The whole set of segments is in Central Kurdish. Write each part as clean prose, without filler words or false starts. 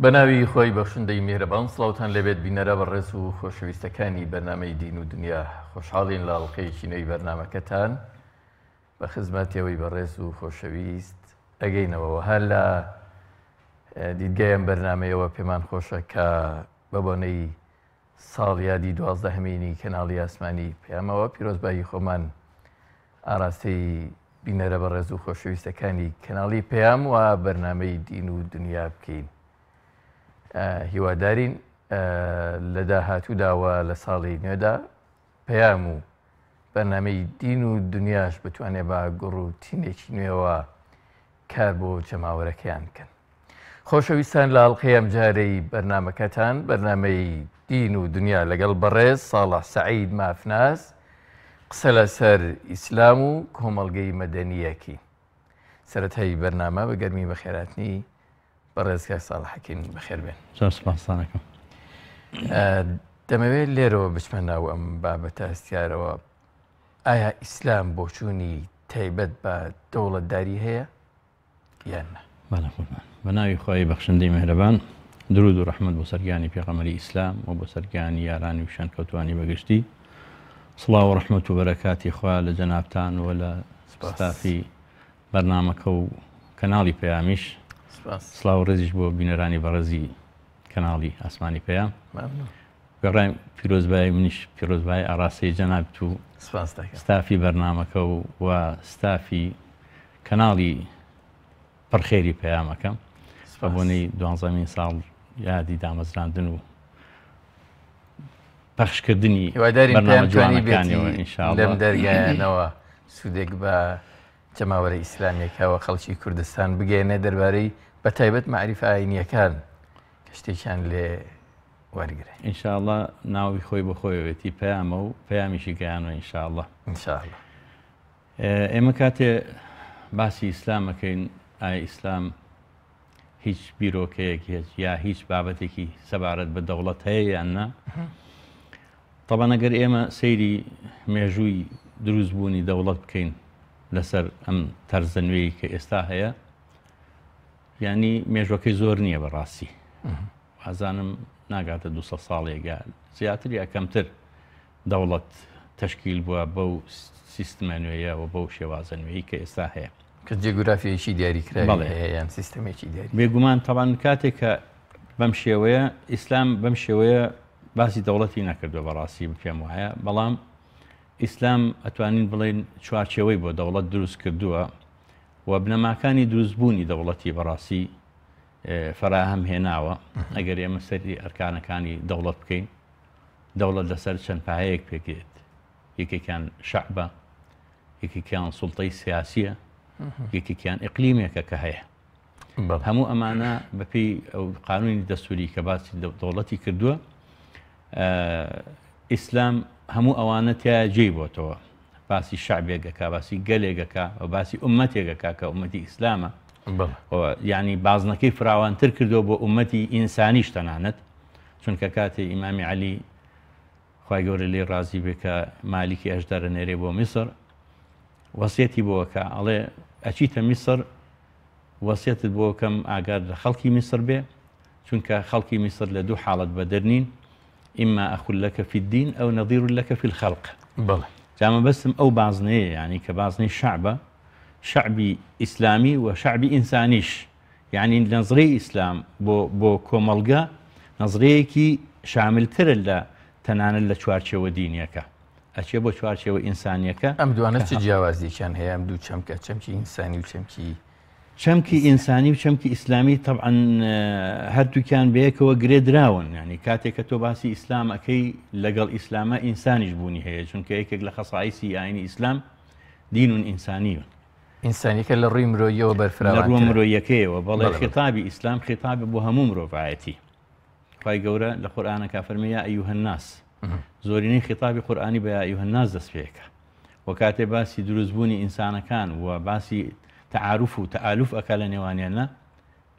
بەناوی خوای بەخشندەی میهرەبان سڵاوتان لێبێت بینەرە بەڕێز و خۆشەویستەکانی بەرنامەی دین و دنیا خۆشحاڵین لە ئەڵقەیەکی نوێی بەرنامەکەتان بە خزمەت ئێوەی بەڕێز و خۆشەویست ئەگەینەوە هەر لە دیدگای ئەم بەرنامەیەوە پێمان خۆشە کە بە بۆنەی ساڵیادی دوازدەهەمینی کەناڵی ئاسمانی پەیامەوە پیرۆزبایی خۆمان ئاراستەی بینەرە بەڕێز و خۆشەویستەکانی کەناڵی پەیام و بەرنامەی دین و دنیا بکەین. هیوادارین لە داهاتوودا و لە ساڵی نوێدا پەیام و بەرنامەی دین و دنیاش بتوانێت بە گوڕ و تینێکی نوێوە کار بۆ جەماوەرەکەیان بکەن. خۆشەویستان لە ئەڵقەی ئەمجارەی بەرنامەکەتان بەرنامەی دین و دنیا لەگەڵ بەڕێز ساڵح سەعید مافناس قسە لەسەر ئیسلام و کۆمەڵگەی مەدەنیەکی سەرەتای بەرنامە بە گەرمی بەخێراتنی بەڕێز کاک ساڵح حەکیم بەخێر بێن. زۆر سپاستان ئەکەم. دەمەوێت لێرەوە بچمە ناو ئەم بابەتە هەستیارەوە ئایا ئیسلام بۆچوونی تایبەت بە دەوڵەتداری هەیە یان نا؟ بەڵێ قوربان. بە ناوی خوای بەخشندەی میهرەبان، درود و ڕەحمەت بۆ سەر گیانی پێغەمبەری ئیسلام و بۆ سەر گیانی یارانی و شوێنکەوتوانی بە گشتی. سڵاو و ڕەحمەت و بەرەکاتی خوا لە جەنابتان و لە ستافی بەرنامەکە و کەناڵی پەیامیش. سڵاو و ڕێزیش بۆ بینەرانی بەڕێزی کەناڵی ئاسمانی پەیام. وێڕای پیرۆزبایی منیش پیرۆزبایی ئاراستەی جەنابت و ستافی بەرنامەکە و و ستافی کەناڵی پڕخێری پەیامەکەم بە بۆنەی دوانزەمین ساڵ یادی دامەزراندن و پەخشکردنی هیوادارین پەیام توانیبێتی لەم دەرگایانەوە سوودێک بە جەماوەرە ئیسلامیەکە و خەڵکی کوردستان بگەیەنێ دەربارەی بە تایبەت مەعریفە ئاینیەکان کە شتێکیان لێ وەرگرێ. ان شاء اللە ناوی خۆی بۆ خۆیەوێتی پەیامە و پەیامیشی گەیانوە ان شاء اللە. ان شاء اللە. ئێمە کاتێ باسی ئیسلام ئەکەین ئایا ئیسلام هیچ بیرۆکەیەک هێچ یا هیچ بابەتێکی سەبارەت بە دەوڵەت هەیە یان نا؟ تەبعەن ئەگەر ئێمە سەیری مێژووی دروست بوونی دەوڵەت بکەین لەسەر ئەم تەرزە نوێی کە ئێستا هەیە یعنی مێژوەکەی زۆر نییە بەڕاستی وازانم ناگاتە 200 ساڵێک یا زیاتر یا کەمتر دەوڵەت تەشکیل بووە بەو سیستمە نوێیە و بەو شێوازە نوێی کە ئێستا هەیە. کە جێگرافیەکی دیاریکراوی هەیە یان سیستەمێکی دیاری. بێگومان تەبعەن کاتێک کە بەم شێوەیە ئیسلام بەم شێوەیە باسی دەوڵەتی نەکردووە بەڕاستی پێم وایە، بەڵام ئیسلام ئەتوانین بڵێین چوارچێوەی بۆ دەوڵەت دروست کردووە و بنەماکانی دروستبوونی دەوڵەتی بەڕاستی فەراهەم هێناوە. ئەگەر ئێمە سەری ئەرکانەکانی دەوڵەت بکەین دەوڵەت لەسەر چەند پایەیەک پێکدێت، یەکێکیان شەعبە، یەکێکیان سوڵتەی سیاسیە، یەکێکیان ئیقلیمێکە کە هەیە. هەموو ئەمانە بەپێی ئەو قانونی دەستوری کە باسی دەوڵەتی کردووە، ئیسلام هەموو ئەوانە تیا جێی بۆتەوە. باسی شەعبێک ئەکا، باسی گەلێک ئەکا و باسی ئومەتێک ئەکا کە ئومەتی ئیسلامە. یعنی بازنەکەی فراوانتر کردەوە بۆ ئومەتی ئینسانیش تەنانەت. چونکە کاتێ ئیمامی عەلی خوای گەورە لێی ڕازی بێ کە مالیکی ئەژدەر ئەنێرێ بۆ میسر وەسیەتی بۆ ئەکا ئەڵێ ئەچیتە میسر وەسیەتت بۆ کەم ئاگات لە خەڵکی میسر بێ چونکە خەڵکی میسر لە دوو حاڵەت بەدەر نین ئیما ئەخ لەکە فی الدین ئەو نەظیر لەکە فی الخەلق بەڵێ جا مەبەستم ئەو بازنەیە یعنی کە بازنەی شەعبە شەعبی ئیسلامی و شەعبی ئینسانیش یانی نەزرەی ئیسلام بۆ بۆ کۆمەڵگە نەزرەیەکی شاملترە لە تەنانەت لە چوارچێوە دینیەکە ئەچێ بۆ چوارچێوە ئینسانیەکە. ئەم دوانە چ جیاوازیەکیان هەیە ئەم دوو چەمکە چەمکی ئینسانی و چەمکی چەمکی ئینسانی و چەمکی ئیسلامی تەبعەن هەردووکیان بەیەکەوە گرێ دراون ینی کاتێک کە تۆ باسی ئیسلام ئەەکەی لەگەڵ ئیسلامە ئینسانیش بوونی هەیە چونکە یەکێک لە خەسایسی ئاینی ئیسلام دین ئینسانیون ئینسانیەکە لە ڕووی مرۆییەوە بەرفراوانترە. لە ڕووە مرۆییەکەیەوە بەڵێ خیتابی ئیسلام خیتابە بۆ هەموو مرۆڤایەتی. خوای گەورە لە قورئانەکە فەرمی یا ئەیها الناس. زۆرینەی خیتابی قورئانی بە یا ئەیها الناس دەست پێکە. و کاتێ باسی دروستبوونی ئینسانەکان و باسی تەعاروف و تەئالوف ئەکا لە نێوانیانە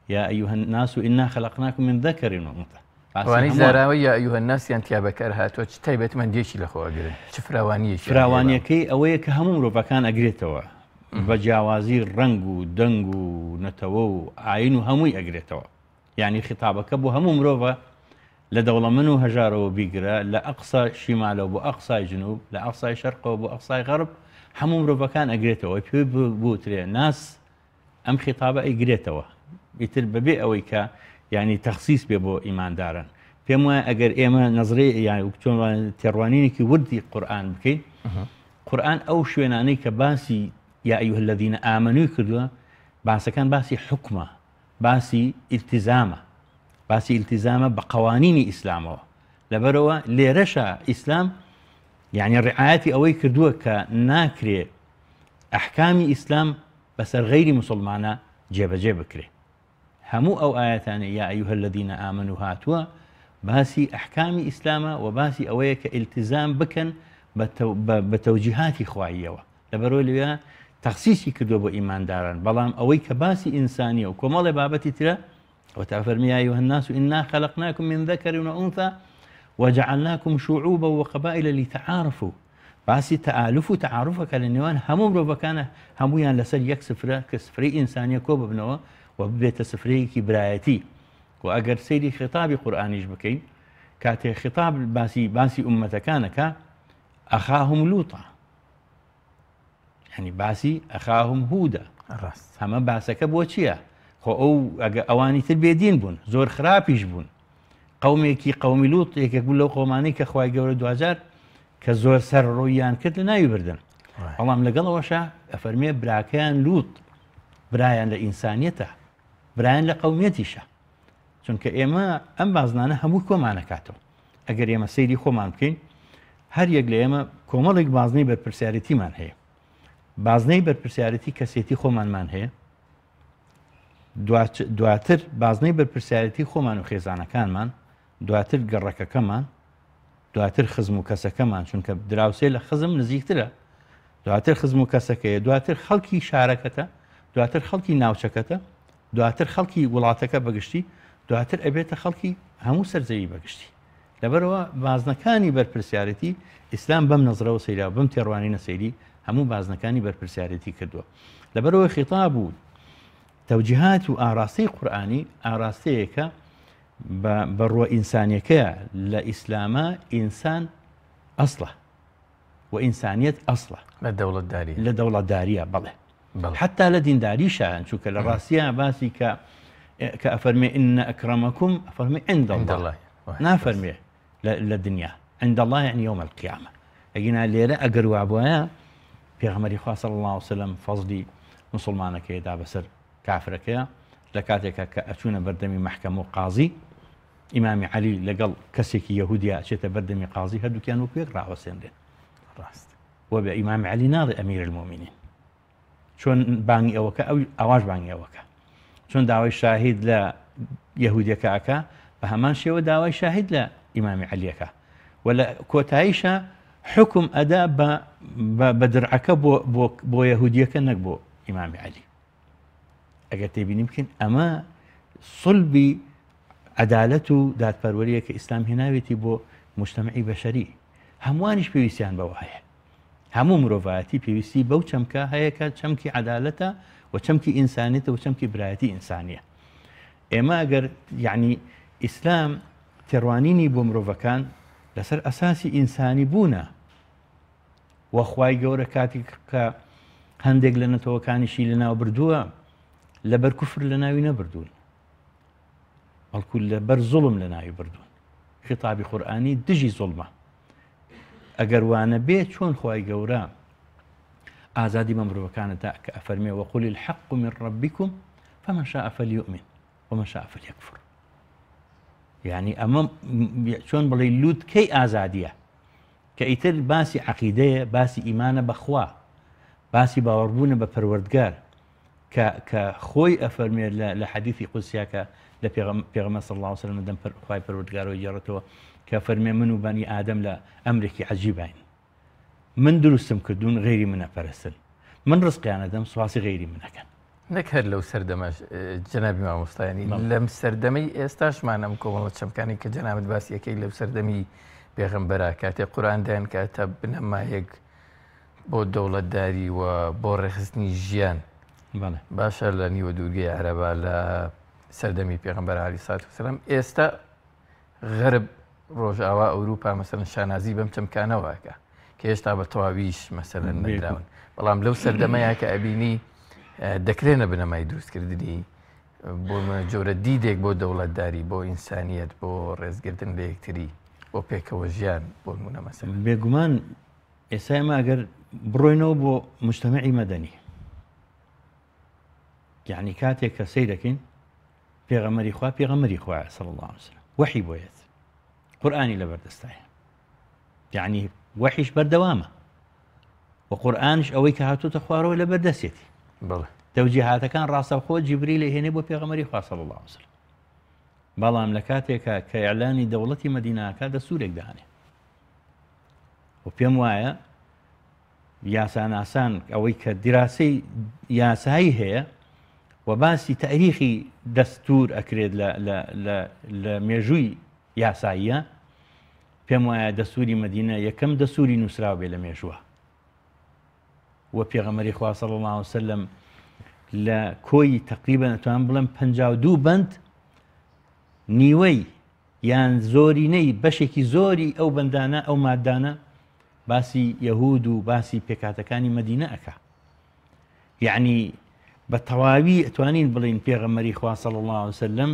یا ایها الناس انا خلقناکم من ذکر و انثی. ئەوانەی زاراوەی یا ایها الناس یان تیا بەکار هاتووە چ تایبەتمەندیەکی لەخۆ ئەگرن؟ چ فراوانیەکیان هەیە؟ فراوانیەکەی ئەوەیە کە هەموو مرۆڤەکان ئەگرێتەوە بە جیاوازی ڕەنگ و دەنگ و نەتەوە و ئاین و هەمووی ئەگرێتەوە. یعنی خیتابەکە بۆ هەموو مرۆڤە لە دەوڵەمەن و هەژارەوە بیگرە لە ئەقسا شیمالەوە بۆ ئەقسای جنوب لە ئەقسای شەرقەوە بۆ ئەقسای غەرب هەموو مرۆڤەکان ئەگرێتەوە پێی بوترێ ناس ئەم خیتابە ئەیگرێتەوە ئیتر بەبێ ئەوەی کە یعنی تەخسیس بێ بۆ ئیمانداران. پێم وایە ئەگەر ئێمە نەزرەی یان چۆن تێڕوانینێکی وردی قورئان بکەین قورئان ئەو شوێنانەی کە باسی یا ئەیها الذین آمنوی کردووە باسەکان باسی حکومە باسی ئیلتیزامە باسی ئیلتیزامە بە قوانینی ئیسلامەوە لەبەرەوە لێرەشە ئیسلام یعنی ڕعایەتی ئەوەی کردووە کە ناکرێ ئەحکامی ئیسلام بەسەر غەیری موسڵمانە جێبەجێ بکرێ. هەموو ئەو ئایەتانەی یا ایها الذین آمنوا هاتووە باسی ئەحکامی ئیسلامە و باسی ئەوەیە کە ئیلتیزام بکەن بە تەوجیهاتی خواییەوە. لەبەرئەوەی لەوێ تەخسیسی کردووە بۆ ئیمانداران، بەڵام ئەوەی کە باسی ئینسانیە و کۆمەڵێ بابەتی ترە وتا فەرمی یا ایها الناس انا خلقناکم من ذکر و انثى وجعلناکم شعوبا وقبائل لتعارفوا باسی تەئالوف و تەعاروفە کە لە نێوان هەموو مرۆڤەکانە هەموویان لەسەر یەک سفرە کە سفرەی ئینسانیە کۆ ببنەوە و ببێتە سفرەیەکی برایەتی و ئەگەر سەیری خیتابی قورئانیش بکەین کاتێ خیتاب باسی باسی ئوممەتەکانەکە ئەخاهم لوطا یعنی باسی ئەخاهم هودا ڕاست هەمە باسەکە بۆ چییە؟ خۆ ئەو ئەگە ئەوانی تر بێدین بوون زۆر خراپیش بوون قەومێکی قەومی لوط یەکێک بوو لەو قەومانەی کە خوای گەورە دواجار کە زۆر سەر ڕوویان کرد لە ناوی بردن بەڵام لەگەڵ ئەوەشا ئەفەرمێ براکەیان لوط برایان لە ئینسانیەتە برایان لە قەومیەتیشە چونکە ئێمە ئەم بازنانە هەموو کۆمانەکاتەوە ئەگەر ئێمە سەیری خۆمان بکەین هەر یەک لە ئێمە کۆمەڵێک بازنەی بەرپرسیارەتیمان هەیە بازنەی بەرپرسیارەتی کەسێتی خۆمانمان هەیە دواتر بازنەی بەرپرسیارێتی خۆمان و خێزانەکانمان، دواتر گەڕەکەکەمان، دواتر خزم و کەسەکەمان، چونکە دراوسێ لە خزم نزیکترە، دواتر خزم و کەسەکەیە، دواتر خەڵکی شارەکەتە، دواتر خەڵکی ناوچەکەتە، دواتر خەڵکی وڵاتەکە بەگشتی، دواتر ئەبێتە خەڵکی هەموو سەرزەوی بەگشتی. لەبەرئەوە بازنەکانی بەرپرسیارێتی ئیسلام بەم نەزرەوە سەیرا بەم تێڕوانینە سەیری هەموو بازنەکانی بەرپرسیارێتی کردووە. لەبەرئەوە خیتاب و تەوجیهات و ئاراستەی قورئانی ئاراستەیەکە بە ڕووە ئینسانیەکەیە لە ئیسلامە ئینسان ئەسڵە و ئینسانیەت ئەسڵە لە دەوڵەتداری لە دەوڵەتداریە بەڵێ حتا لە دینداریشە چونکە لە ڕاستیە باسی کە کە ئەفەرمێ إن أكرمكم ئەفەرمێ عند الله نافەرمێ لە دنیا عند الله يعني يوم القيامة ئەگینا لێرە ئەگەر وابواە پێغەمبەری خوا صلی الله علیه وسلم فەزلی مسلمانەکەی دا بەسەر کافرەکەیە لە کاتێکا کە ئەچوونە بەردەمی مەحکەمە و قازی ئیمامی عەلی لەگەڵ کەسێکی یەهودیا ئەچێتە بەردەمی قازی هەردووکیان وەکو یەک ڕاوەسێنرێن ڕاست وە بە ئیمامی عەلی ناڵێ ئەمیر المؤمنین چۆن بانگی ئەوەکە ئەو ئاواش بانگی ئەوەکە چۆن داوای شاهید لە یەهودیەکە ئەکا بە هەمان شێوە داوای شاهید لە ئیمامی عەلیەکە و لە کۆتاییشە حکم ئەدا بە درعەکە بۆ یەهودیەکە نەک بۆ ئیمامی عەلی ئەگەر تێبینی بکەین ئەمە سڵبی عەدالەت و دادپەروەریە کە ئیسلام هێناوێتی بۆ مجتەمعی بەشەری هەمووانیش پێویستیان بەوە هەیە هەموو مرۆڤایەتی پێویستی بەو چەمکە هەیە کە چەمکی عەدالەتە و چەمکی ئینسانیەتە و چەمکی برایەتی ئینسانیە ئێمە ئەگەر یعنی ئیسلام تێڕوانینی بۆ مرۆڤەکان لەسەر ئەساسی ئینسانی بوونە و خوای گەورە کاتێک کە هەندێک لە نەتەوەکانیشی لەناو بردووە لەبەر کوفر لەناوی نەبردوون بەڵکو لەبەر زوڵم لەناوی بردوون خیتابی قورئانی دژی زوڵمە ئەگەر وانە بێ چۆن خوای گەورە ئازادی بە مرۆڤەکانە دا کە ئەفەرمێ وقل الحق من ربكم فمن شاء فليؤمن ومن شاء فليكفر یعنی ئەمە چۆن بڵێ لوتکەی ئازادیە کە ئیتر باسی عەقیدەیە، باسی ئیمانە بە خوا، باسی باوەڕبوونە بە پەروەردگار کە کە خۆی ئەفەرموێت لە لە حەدیثی قودسیا کە لە پێغەمبەر صلی اللە علیه وسلم دەم خوای پەروەردگارەوە گێڕێتەوە کە فەرمێ من و بەنی ئادەم لە ئەمرێکی عەجیباین من دروستم کردوون غەیری من ئەپەرستن من ڕزقیان ئەدەم سوپاسی غەیری من ئەکەن. نەک هەر لەو سەردەمەش جەنابی مامۆستا یانی لەم سەردەمەی ئێستاشمان ئەم کۆمەڵە چەمکانی کە جەنابت باسی ئەکەی لەو سەردەمی پێغەمبەرا کاتێ قورئان دایان کاتە بنەمایەک بۆ دەوڵەتداری و بۆ ڕێکخستنی ژیان باشە لە نیوە دوورگەی عەرەبا لە. سەردەمی پێغەمبەر عەلەیهی سڵات وسلام ئێستا غەرب ڕۆژئاوا ئەوروپا مەسەلەن شانازی بەم چەمکانەوە ئەکا کە هێشتا بە تەواویش مەسەلەن نەدراون بەڵام لەو سەردەمەیە کە ئەبینی دەکرێنە بنەمای دروستکردنی بۆ جۆرە دیدێک بۆ دەوڵەتداری بۆ ئینسانیەت بۆ ڕێزگرتن لە یەکتری بۆ پێکەوە ژیان بۆ نمونە مەسەلەن. بێگومان ئێستا ئێمە ئەگەر بڕۆینەوە بۆ مجتەمەعی مەدەنی یعنی کاتێک کە سەیرەکەین پێغەمبەری خوا پێغەمبەری خوایە صلی اللە علیه وسلم وەحی بۆ یەت قورئانی لەبەردەستایە یعنی وەحیش بەردەوامە و قورئانیش ئەوەی کە هاتوتە خوارەوە لەبەردەستێتی بەڵێ تەوجیهاتەکان ڕاستەوخۆ جیبریل هێنێ بۆ پێغەمبەری خوا صلی اللە علیه وسلم بەڵام لە کاتێکا کە ئیعلانی دەوڵەتی مەدیناکە دەستورێک دانێ و پێم وایە یاساناسان ئەوەی کە دیراسەی یاسایی هەیە و باسی تاریخی دەستور ئەکرێت لە مێژووی یاساییە پێم وایە دەستوری مەدینە یەکەم دەستوری نووسراو بێ لە مێژووە و پێغەمەری خوا صلی الله علیه وسلم لە کۆی تقریبا ئەتوانم بڵێم 52 بەند نیوەی یان زۆرینەی بەشێکی زۆری ئەو بەندانە ئەو مادانە باسی یەهود و باسی پێکهاتەکانی مەدینە ئەکا یعنی بە تەواوی ئەتوانین بڵین پێغەمەری خوا صلی الله علیه وسلم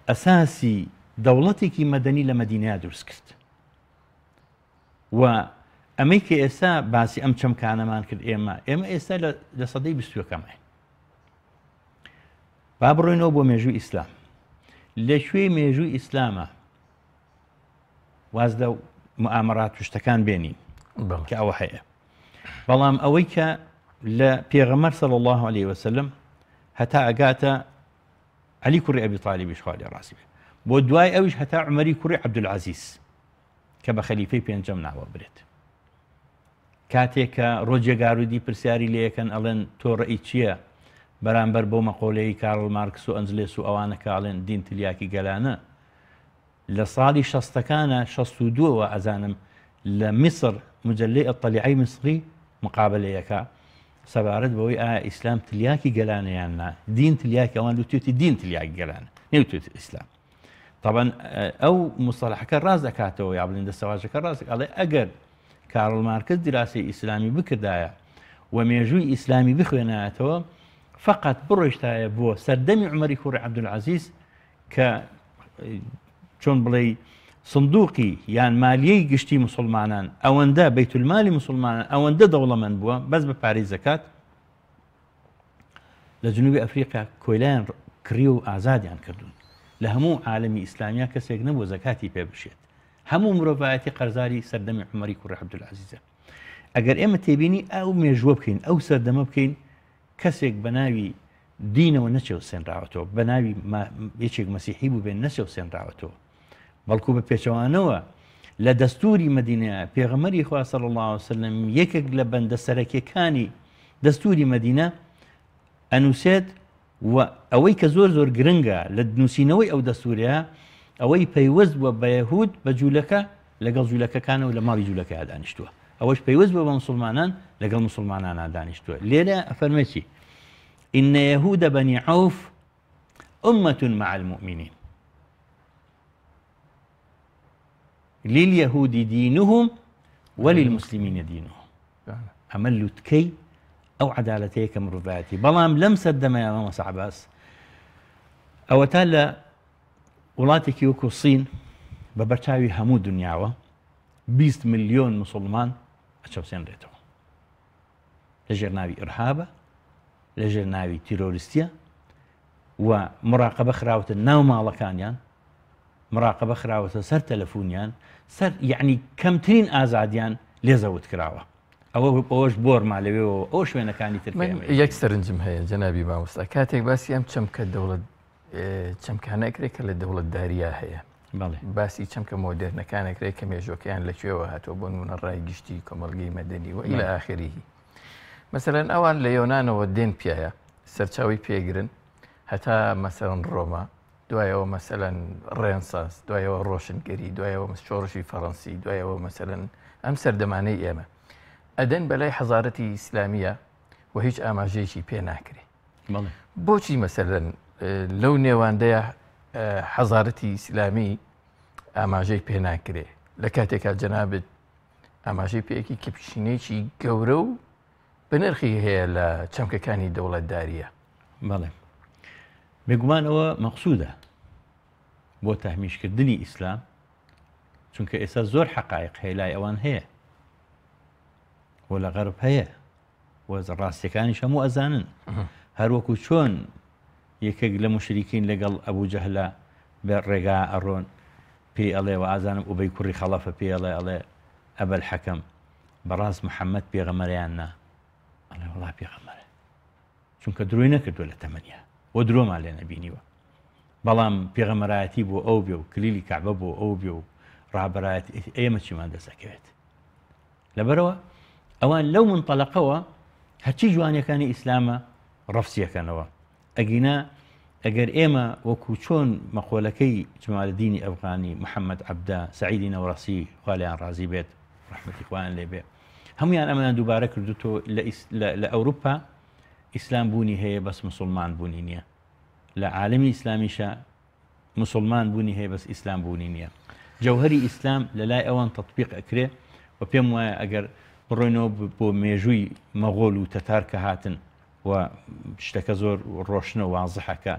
ئەساسی دەوڵەتێکی مەدەنی لە مەدینەیا دروست کرد و ئەمەی کە ئێستا باسی ئەم چەمکانەمان کرد ئێمە ئێمە ئێستا لە سەدەی بیستوەکەمای با بڕۆینەوە بۆ مێژوو ئیسلام لە کوێی مێژوو ئیسلامە واز لە مؤامرات و شتەکان بێنین کە ئەوە هەیە بەڵام ئەوەی کە لە پێغەمەر صلی الله عليه وسلم هەتا ئەگاتە علی کوڕی ئەبی طالبیش خوا لێ ڕازی بێ بۆ دوای ئەویش هەتا عومەری کوڕی عەبدولعەزیز کە بە خەلیفەی پێنجەم ناوە برێت کاتێک کە ڕۆجێ گارودی پرسیاری لێکەن ئەڵێن تۆ ڕئی چییە بەرامبەر بۆ مەقۆلەی کارل مارکس و ئەنجلێس و ئەوانە کاڵێن دین تلیاکی گەلانە لە ساڵی شەستەکانا، 62 وا ئەزانم، لە میسر مجلەی الطلیعەی میسری مقابەلەی ئەکا سەبارەت بەوەی ئایا ئیسلام تلیاکی گەلانە یان نا، دین تلیاکی ئەوان وتوێتی دین تلیاکی گەلانە نەوتوێتی ئیسلام. طبعا ئەو مصطلحەکە ڕاست ئەکاتەوە یا بڵێن دەستەواژەکە ڕاست ئەڵێ ئەگەر کارل مارکس دیراسەی ئیسلامی بکردایە و مێژووی ئیسلامی بخوێنایەتەوە فقط بڕۆیشتایە بۆ سەردەمی عومەری کوڕی عەبدولعەزیز کە چۆن بڵێی سندوقی یان مالیەی گشتی مسلمانان ئەوەندە بەیتولمالی مسلمانان ئەوەندە دەوڵەمەند بووە بەس بە پارەی زەکات لە جنوبی ئەفریقا کۆیلایان کڕی و ئازادیان کردوون لە هەموو عالمی ئیسلامیا کەسێک نەبوو زەکاتی پێ بشێت هەموو مرۆڤایەتی قەرزاری سەردەمی عومەری کوڕی عەبدولعەزیزە ئەگەر ئێمە تێبینی ئەو مێژووە بکەین ئەو سەردەمە بکەین کەسێک بە ناوی دینەوە نەچەوسێنراوەتەوە، بە ناوی یەکێک مەسیحی بووبێ نەچەوسێنراوەتەوە، بەڵکو بە پێچەوانەوە لە دەستوری مەدینە پێغەمبەری خوا صلی اللە علیه وسلم یەکێک لە بەندە سەرەکیەکانی دەستوری مەدینە ئەنووسێت و ئەوەی کە زۆر زۆر گرنگە لە نووسینەوەی ئەو دەستورەیە ئەوەی پەیوەست بووە بە یەهود بە جوولەکە لەگەڵ جوولەکەکانەوە لە ماڵی جوولەکەیا دانیشتووە ئەوەش پەیوەست بووە بە مسوڵمانان لەگەڵ مسوڵمانانا دانیشتووە لێرە ئەفەرمێ چی إن يهود بني عوف أمة مع المؤمنين لليهود دينهم وللمسلمين دينهم ئەمە لوتکەی ئەو عەدالەتەیە کە مرۆڤایەتی بەڵام لەم سەردەمەیە مامۆستا عەباس ئەوەتا لە وڵاتێکی وەکو سین بە بەرچاوی هەموو دنیاوە 20 ملیۆن مسلمان ئەچەوسێنرێتەوە لەژێر ناوی ئرهابە لەژێر ناوی تیرۆریستیە و مراقبە خراوەتە ناو ماڵەکانیان مراقبە خراوەتە سەر تەلەفونیان سەر یعنی کەمترین ئازادیان لێ زەوت کراوە ئەوە ئەوەش بۆرما لەوێەوە ئەو شوێنەکانی تر من یەک سەرنجم هەیە جەنابی مامۆستا کاتێک باسی ئەم چەمکە دەوڵەت چەمکانە ئەکرێت کە لە دەوڵەتداریا هەیە باسی چەمکە مۆدێرنەکان ئەکرێت کە مێژوەکەیان لە کوێوە هاتووە بۆ نمونە ڕای گشتی کۆمەڵگەی مەدەنی و ئیلە ئاخریهی مەسەلەن ئەوان لە یۆنانەوە دێن پیایە سەرچاوی پێگرن هەتا مەسەلەن ڕۆما دوایەوە مەسەلەن ڕێنسانس دوایەوە ڕۆشنگەری دوایەوە شۆڕشی فەڕەنسی دوایەوە مەسەلەن ئەم سەردەمانەی ئێمە ئەدەن بەلای حەزارەتی ئیسلامیە و هیچ ئاماژەیەکی پێ ناکرێ بۆچی مەسەلەن لەو نێواندەیە حەزارەتی ئیسلامی ئاماژەی پێ ناکرێ لە کاتێکا جەنابت ئاماژەی پێیەکی کە پشینەیەکی گەورە و بەنرخی هەیە لە چەمکەکانی دەوڵەتداریە. بەڵێ بێگومان ئەوە مەقسوودە بۆ تەهمیشکردنی ئیسلام چونکە ئێستا زۆر حەقایق هەیە لای ئەوان هەیە و لە غەرب هەیە و ڕاستیەکانیش هەموو ئەزانن هەروەکو چۆن یەکێک لە مشریکین لەگەڵ ئەبوو جەهلە بە ڕێگا ئەڕۆن پێی ئەڵێ و ئازانم ئوبەی کوڕی خەڵەفە پێی ئەڵێ ئەڵێ ئەبەل حەکەم بەڕاست محەممەد پێغەمەریان نا ئەڵێ وڵا پێغەمەرە چونکە درۆی نەکردووە لە تەمەنیا و درۆمان لێ نەبینیوە بەڵام پێغەمەرایەتی بۆ ئەو بێ و کلیلی کەعبە بۆ ئەو بێ و ڕابەرایەتی ئێمە چیمان دەست ئەکەوێت لەبەرەوە ئەوان لەو منتەلەقەوە هەرچی جوانیەکانی ئیسلامە ڕەفسیەکەنەوە ئەگینا ئەگەر ئێمە وەکو چۆن مەقۆلەکەی جمالدینی ئەفغانی محەممەد عەبدە سعیدی نەوڕەسی خوا لێیان ڕازی بێت ڕەحمەتی خوایان لێ بێ هەمویان ئەمەیان دووبارە کردوتۆ لە ئەوروپا ئیسلام بوونی هەیە بەس مسلمان بوونی نییە لە عالمی ئیسلامیشە موسوڵمان بوونی هەیە بەس ئیسلام بوونی نییە. جەوهەری ئیسلام لە لای ئەوان تەتبیق ئەکرێ و پێم وایە ئەگەر بڕۆینەوە بۆ مێژووی مەغۆل و تەتار کە هاتن و شتەکە زۆر ڕۆشنە و وازحە کە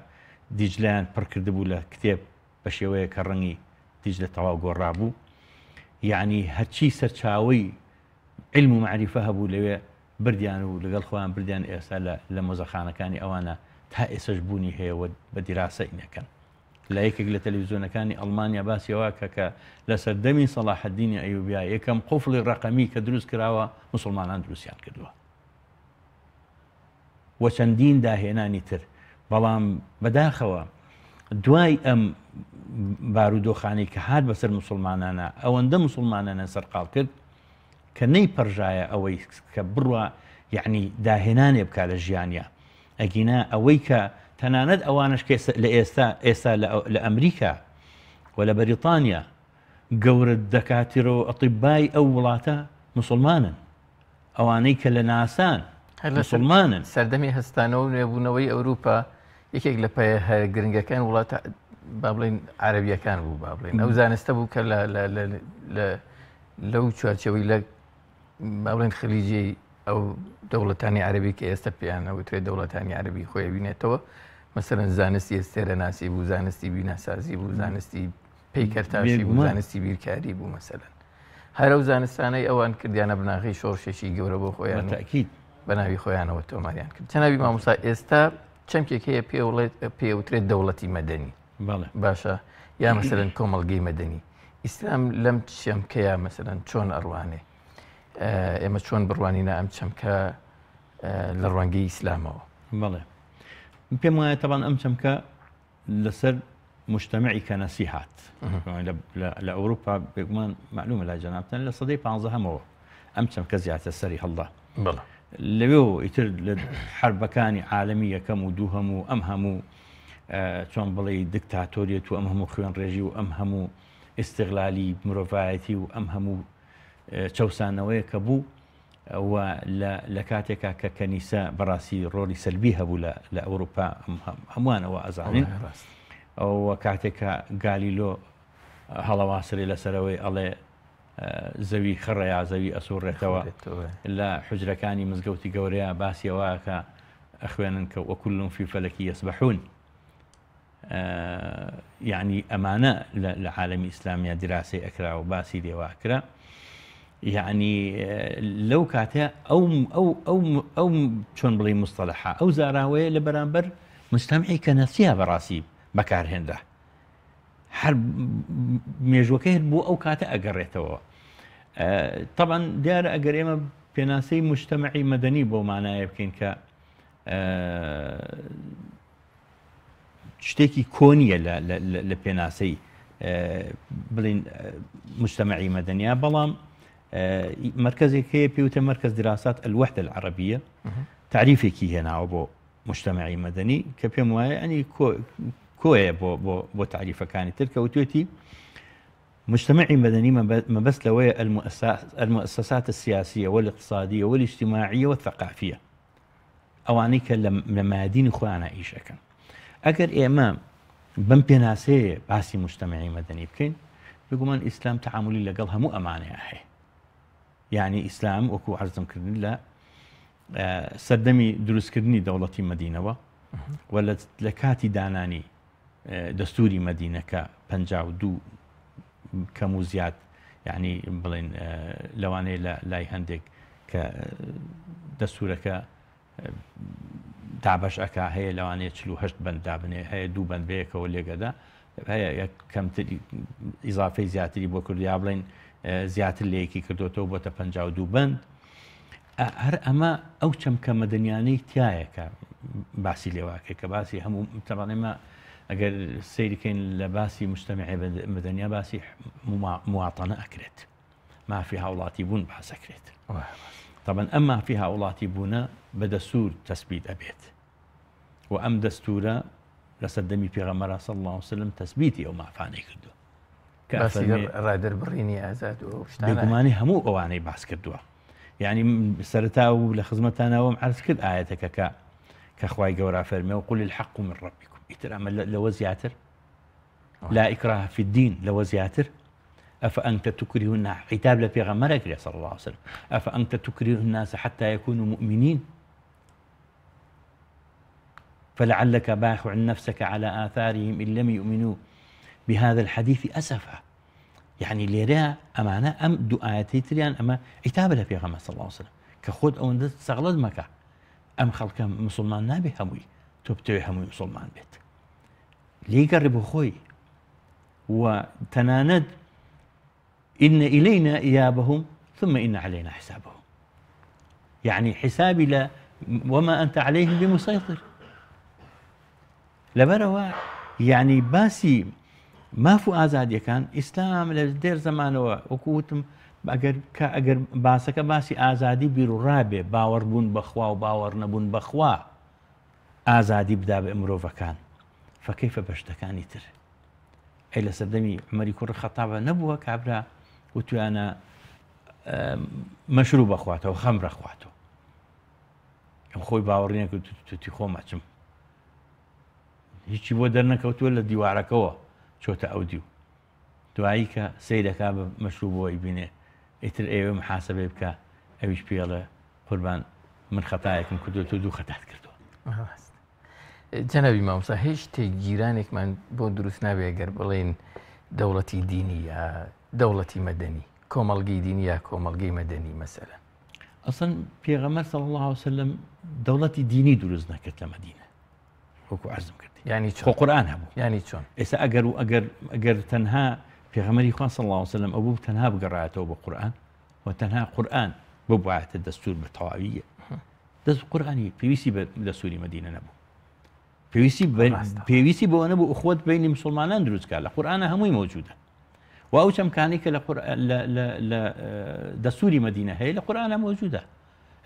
دیجلەیان پڕ کردبوو لە کتێب بە شێوەیەک کە ڕەنگی دیجلە تەواو گۆڕابوو یعنی هەرچی سەرچاوەی علم و مەعریفە هەبوو لەوێ بردیان و لەگەڵ خۆیان بردیان ئێستا لە لە مۆزەخانەکانی ئەوانە تا ئێسەش بوونی هەیە و بە دیراسە ئینەکەن. لە یەکێک لە تەلەڤیزیۆنەکانی ئەڵمانیا باسی ئەوە کە کە لە سەردەمی سەڵاحەدینی ئەیوبیا یەکەم قوفڵی ڕەقەمی کە دروست کراوە موسڵمانان دروستیان کردووە و چەندین داهێنانی تر بەڵام بەداخەوە دوای ئەم بارودۆخانەی کە هات بەسەر موسڵمانانە ئەوەندە موسڵمانانە سەرقاڵ کرد کە نەیپەڕژایە ئەوەی کە بڕوا یەعنی داهێنانێ بکا لە ژیانیا ئەگینا ئەوەی کە تەنانەت ئەوانەش کە لە ئێستا ئێستا لە ئەمریکا و لە بەریتانیا گەورە دەکاتیرە و ئەتیبای ئەو وڵاتە مسلمانن ئەوانەی کە لە ناسان مسلمانن. سەردەمی هەستانەوە و نوێبوونەوەی ئەوروپا یەکێک لە پایە هەرە گرنگەکان وڵاتە با بڵێین عەرەبیەکان بوو با بڵێین ئەو زانستە بوو کە لە لەو چوارچێوەی لە با بڵێن خلیجی ئەو دەوڵەتانی عەربی کە ئێستا پێیان ئەوترێت دەوڵەتانی عەربی خۆی بینێتەوە مەسەرەن زانستی ئەستێرەناسی بوو زانستی بیناسازی بوو زانستی پەیکەرتاشی بوو زانستی بیرکاری بوو مەسەلەن هەر ئەو زانستانەی ئەوان کردیانە بناغەی شۆڕشێکی گەورە بۆ خۆیان تاکید بە ناوی خۆیانەوە تۆماریان کرد جەنابی مامۆستا ئێستا چەمکێک هەیە پێوترێت دەوڵەتی مەدەنی باشە یا مەسەرەن کۆمەڵگەی مەدەنی ئیسلام لەم چەمکەیە مەسەرەن چۆن ئەڕوانێ ئێمە چۆن بڕوانینە ئەم چەمکە لە ڕوانگەی ئیسلامەوە بەڵێ پێم وایە تەبان ئەم چەمکە لەسەر مجتەمعی کەنەسی هات لە ئەوروپا بێگومان معلومە لای جەنابتان لە سەدەی پانزەهەمەوە ئەم چەمکە زیاتر سەری هەڵدا لەوێەوە ئیتر لە حربەکانی عالمی یەکەم و دووهەم و ئەم هەموو چۆن بڵێ دکتاتۆریەت و ئەم هەموو خوێن ڕێژی و ئەم هەموو ئیسیغلالی مرۆڤایەتی و ئەم هەموو چەسانەوەیە کە بوو و لە کاتێکا کە کەنیسە بەڕاستی ڕۆڵی سەلبی هەبوو لە ئەوروپا هەمووان ئەوە ئەزانین ئەوە کاتێک کە گالیلۆ هەڵەواسرێ لەسەرەوەی ئەڵێ زەوی خڕە یا زەوی ئەسوڕێتەوە لە حجرەکانی مزگەوتی گەورەیە باسی ئەوە کە ئەخوێنن کە وەکل فی فەلەکی یەسبەحون یەعنی ئەمانە لە عالەمی ئیسلامیا دیراسەی ئەکرا و باسی لێوە ئەکرا یەعنی لەو کاتە ئەو ئەو ئەو ئەو چۆن بڵێ مستەلەحە ئەو زاراوەیە لە بەرامبەر مستەمعی کەنەسیە بەڕاستی بەکارهێنرا هەر مێژوەکەی بۆ ئەو کاتە ئەگەڕێتەوە طبعا دیارە ئەگەر ئێمە پێناسەی مجتەمعی مەدەنی بۆ مانایە بکەین کە شتێکی کۆ نییە لە پێناسەی بڵین مجتمعی مەدەنیا بەڵام مرکزێک هەیە پێوتە مرکز دراسات الوحدە العربیە تعریفێکی هێناوە بۆ مجتمعی مەدەنی کە پێم وایە ئەنی کۆیە بۆ بۆ تعریفەکانی تر کە وتوێتی مجتمعی مدني مەبەست لەوەیە المؤسسات السياسية والاقتصادية والاجتماعية والثقافية ئەوانەی کە لە مەیادینی خۆیانە ئیش ئەکەن. ئەگەر ئێمە بەم پێناسەیە باسی مجتەمعی مەدەنی بکەین، بێگومان ئیسلام تەعامولی لەگەڵ هەموو ئەمانەیە هەیە. یعنی ئیسلام وەکو عەرزم کردن لە سەردەمی دروستکردنی دەوڵەتی مەدینەوە و لە کاتی دانانی دەستوری مەدینە کە 52 کەم و زیاد یعنی بڵێن لەوانەیە لە لای هەندێک کە دەستورەکە دابەش ئەکا هەیە لەوانەیە 48 بەند دابنێ هەیە دوو بەند بەیەکەوە لێگەدا هەیە یەک کەمتر ئیزافەی زیاتری بۆ کرد یا بڵێن زیاتر لە یەکی کردوێتەوە بۆتە 52 بەند هەر ئەمە ئەو چەمکە مەدەنیانەی تایە کە باسی لێواکە کە باسی هەموو تەبانێمە ئەگەر سەیرکەین لە باسی مجتمع مەدەنیا باسی مواتەنە ئەکرێت مافی هاوڵاتی بوون باسەکرێت تەبەن ئەم مافی هاوڵاتی بوونە بە دەستور تەسبیت ئەبێت و ئەم دەستورە لە سەردەمی پێغەمبەرا صلی الله علیه وسلم تەسبیتی ئەو مافانەی کردووە کە ڕادەربڕینی ئازاد و بێگومانی هەموو ئەوانەی باس کردووە یعنی سەرەتا و لە خزمەتانەوەم عرض کرد ئاەتەکە کە کە خوای گەورە فەرمێ و قل الحق من ربكم ئیتر ئەمە لەوە زیاتر لا إكراه في الدين لەوە زیاتر أفأنت تكره الناس عتاب لە پێغەمبەر ئەکرێ صلی الله عليه وسلم أفأنت تكره الناس حتى يكونوا مؤمنين فلعلك باخع نفسك على آثارهم إن لم يؤمنوا بهذا الحديث أسفا يعني لێرە ئەمانە ئەم دوو ئاەتی تریان ئەمە عتابە لە پێغەمبەر صلی الله عليه وسلم کە خۆت ئەوەندە سەغڵەت مەکە ئەم خەڵکە مسلمان نابێ هەمووی تۆ بتەوێ هەمووی مسلمان بێت لێگەڕێ بۆ خۆی و تەنانەت إن إلينا إيابهم ثم إن علينا حسابهم يعني حسابي لا وما أنت عليهم بمسيطر لەبەرەوە یعنی باسی ماف و ئازادیەکان ئیسلام لە دێر زمانەوە وەکو وتم ئەگەر کە ئەگەر باسەکە باسی ئازادی بیرڕابێ باوەڕبوون بەخوا و باوەڕ نەبوون بەخوا ئازادی بدا بە مرۆڤەکان فەکەیفە بە شتەکانی تر ئەی لە سەردەمی عومەری کوڕی خەتابە نەبووە کابرا وتویانە مەشروب بخواتەوە خەمرە خواتەوە ئەم خۆی باوەڕی نەکرد توتی خۆم ئەچم هیچی بۆ دەرنەکەوتووە لە دیوارەکەوە چۆتە ئەو دیو دوایی کە سەیرەکا بە مەشروبەوە ئیبینێ ئیتر ئەیەوێ محاسبەی بکا ئەویش پێڵێ قوربان من خەتایەکم کردووە تۆ دوو خەتات کردووە. جەنابی مامۆستا هیچ تێکگیرانێکمان بۆ دروست نابێ گەر بڵێین دەوڵەتی دینی یا دەوڵەتی مەدەنی کۆمەڵگەی دینی یا کۆمەڵگەی مەدەنی مەسەلەن. ئەسڵەن پێغەمبەر صلی اللە علیه وسلم دەوڵەتی دینی دروست نەکرد لە مەدینە وەکو عەرزم کردی یعنی چۆن؟ خۆ قورئان هەبوو یعنی چۆن؟ ئێستا ئەگەر و ئەگەر ئەگەر تەنها پێغەمبەری خوا صلی اللە علیه وسلم ئەبوو تەنها بگەڕایەتەوە بۆ قورئان و تەنها قورئان ببوایەتە دەستور بە تەواویە دەست قورئانی پێویستی بە دەستوری مەدینە نەبوو پێویستی پێویستی بەوە نەبوو ئوخوەت بینی مسلمانان دروستکە لە قورئانە هەمووی مەوجودە و ئەو چەمکانی کە لە دەستوری مەدینە هەیە لە قورئانە مەوجودە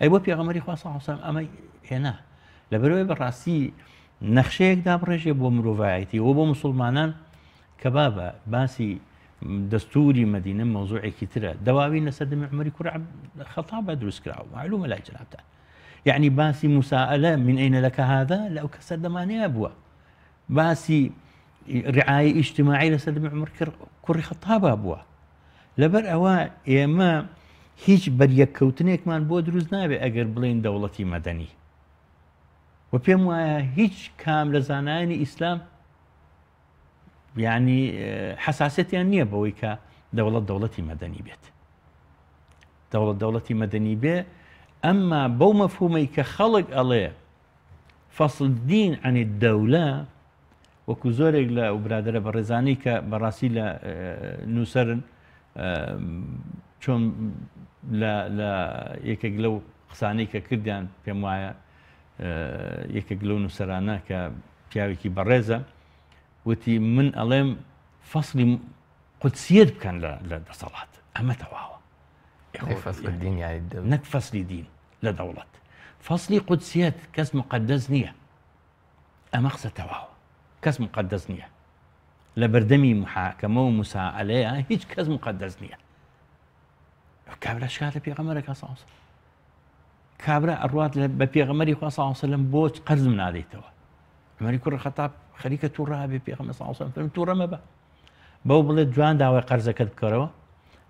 ئەی بۆ پێغەمبەری خوا صلی الله علیه و سلم ئەمەی هێنا لەبەرەوەی بەڕاستی نەخشەیەک دابڕێژێ بۆ مرۆڤایەتی و بۆ مسلمانان کە بابە باسی دەستوری مەدینە مەوزوعێکی ترە دەواوین لە سەردەمی عومەری کوڕی خەتابە دروست کراوە معلومە لای جەنابتان یعنی باسی مسائلە من ئەینە لەکە هذا لە ئەو کە سەردەمانەیە بووە باسی رعایە ئیجتماعی لە سەردەمی عومەر کوڕی خەتابا بووە لەبەر ئەوە ئێمە هیچ بەریەککەوتنێکمان بۆ دروست نابێ ئەگەر بڵێن دەوڵەتی مەدەنی و پێم وایە هیچ کام لە زانایانی ئیسلام یعنی حساسەتیان نییە بەوەی کە دەوڵەت دەوڵەتی مەدەنی بێت دەوڵەت دەوڵەتی مەدەنی بێ ئەمما بەو مەفهومەی کە خەڵک ئەڵێ فصل الدین عن الدولە وەکو زۆرێک لە ئەو برادەرە بەڕێزانەی کە بەڕاستی لە نووسەرن چۆن لە یەکێک لەو قسانەی کە کردیان پێم وایە یەکێک لەو نووسەرانە کە پیاوێکی بەڕێزە وتی من ئەڵێم فەصلی قودسیەت بکەن لە دەسەڵات ئەمە تەواوە نەک فەصلی دین لە دەوڵەت فەصلی قودسیەت کەس مقدس نییە ئەمە قسە تەواوە کەس مقدس نییە لە بەردەمی محاکەمە و مسائلەیە هیچ کەس مقدس نییە کابرا شکات لە پێغەمبەرەکە ساوس کابرا ئەڕوات بە پێغەمبەری خوا صلی الله علیه وسلم بۆ قەرزم نادەیتەوە عومەری کوڕی خەتاب خەریکە تووڕە بێ. پێغەمبەر صلی الله علیه و سلم فەرمی تووڕە مەبە، بەو بڵێ جوان داوای قەرزەکەت بکەرەوە،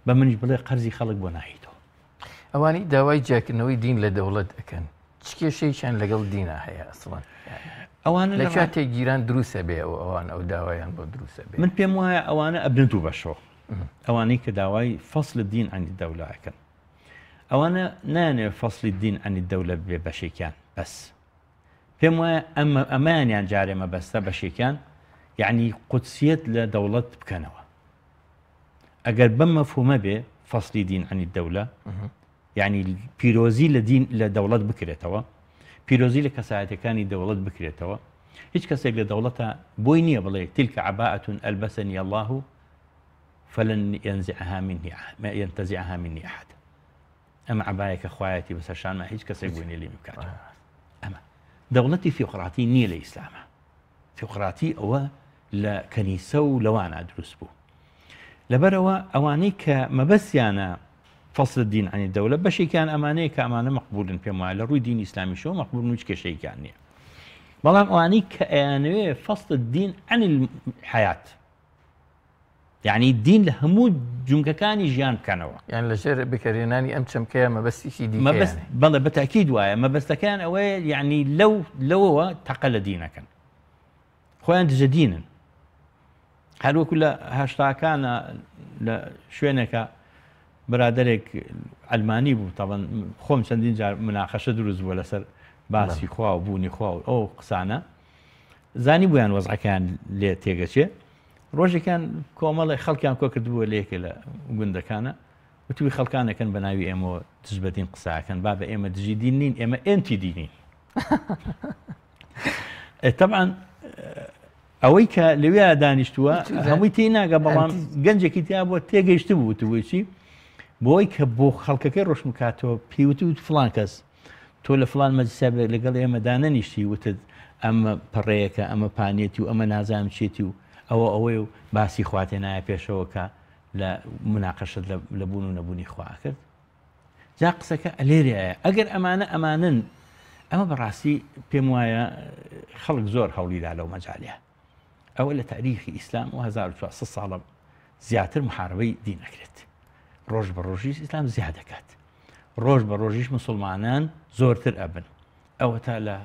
بە منیش بڵێ قەرزی خەڵک بۆ ناهیتەوە. ئەوانەی داوای جیاکردنەوەی دین لە دەوڵەت ئەکەن چ کێشەیەکیان لەگەڵ دینا هەیە ئەسڵەن؟ ئەوانە لە کوێ تێگیران دروستە بێ ئەو ئەوان ئەو داوایان بۆ دروستە بێ؟ من پێم وایە ئەوانە ئەبنە دوو بەشەوە. ئەوانەی کە داوای فەصل دین عن الدولە ئەکەن ئەوانە نایانەوێت فەصلی دین عن الدولە ببێ بەشێکیان بەس پێم وایە ئەمە ئەمەیانیان جارێ مەبەستە بەشێکیان یعنی قودسیەت لە دەوڵەت بکەنەوە. ئەگەر بەم مەفهومە بێ فەصلی دین عن الدولە یعنی پیرۆزی لە دین لە دەوڵەت بکرێتەوە، پیرۆزی لە کەسایەتەکانی دەوڵەت بکرێتەوە، هیچ کەسێک لە دەوڵەتە بۆی نییە بڵێ تلك عباءة ألبسني الله فلن ينزعها مني ينتزعها مني أحد. ئەمە عەبایەکە خوایەتی بەسەر شانما هیچ کەسێک بۆی نییە لێمی بکاتەوە. ئەمە دەوڵەتی ثیۆقراتی نییە لە ئیسلامە. ثیۆقراتی ئەوە لە کەنیسە و لەوانە دروست بوو. لەبەرەوە ئەوانەی کە مەبەستیانە فصل الدین عن الدولە بەشێکیان ئەمانەیە کە ئەمانە مەقبولن، پێم وایە لە ڕووی دینی ئیسلامیشەوە مەقبولن و هیچ کێشەیەکیان نییە. بەڵام ئەوانەی کە ئەیانەوێ فصل الدین عن الحیات، یعنی دین لە هەموو جومگەکانی ژیان بکەنەوە. یان لەژێر بکەرێنانی ئەم چەمکەیە مەبەستێکی دیکەیان مەبەست بەڵێ بە تاکید وایە مەبەستەکەیان ئەوەیە یعنی لەوەوە تەقە لە دینەکەن، خۆیان دژە دینن. هەروەکو لە هەشتاکانە لە شوێنێکە برادێک ئەلمانی بوو، تاوان خۆم چەندین جار مناقەشە دروست بووە لەسەر باسی خوا و بوونی خوا و ئەو قسانە، زانی بوویان وەزعەکەیان لێ تێگەچێ. ڕۆژێکیان کۆمەڵێ خەڵکیان کۆ کردبووە لە یەکێ لە گوندەکانە، وتوی خەڵکانەکەن بە ناوی ئێمەوە دژ بە دین قساکەن، با بە ئێمە دژی دین نین، ئێمە ئێنتی دینین. طبعا ئەوەی کە لەوێ دانیشتووە هەمووی تێی ناگە، بەڵام گەنجێکی تیا بووە تێگەیشت بوو وتبووی چی؟ بۆی کە بۆ خەڵکەکەی ڕۆشن بکاتەوە پێی وت فلان کەس تۆ لە فلان مەجلیسا لەگەڵ ئێمە دانەنیشتی، وتت ئەمە پەڕەیەکە، ئەمە پانیەتی و ئەمە نازانم چێتی و ئەوە ئەوەی و باسی خواتێ نایە پێشەوە کە لە مناقەشت لە بوون و نەبوونی خوا کرد. جا قسەکە لێرەیە ئەگەر ئەمانە ئەمانن، ئەمە بەڕاستی پێم وایە خەڵک زۆر هەوڵیدا لەو مەجالەیە. ئەوە لە تاریخی ئیسلام و 1400 ساڵە زیاتر محاربەی دین ئەکرێت، ڕۆژ بە ڕۆژیش ئیسلام زیاد دەکات، ڕۆژ بە ڕۆژیش مسلمانان زۆرتر ئەبن. ئەوە تا لە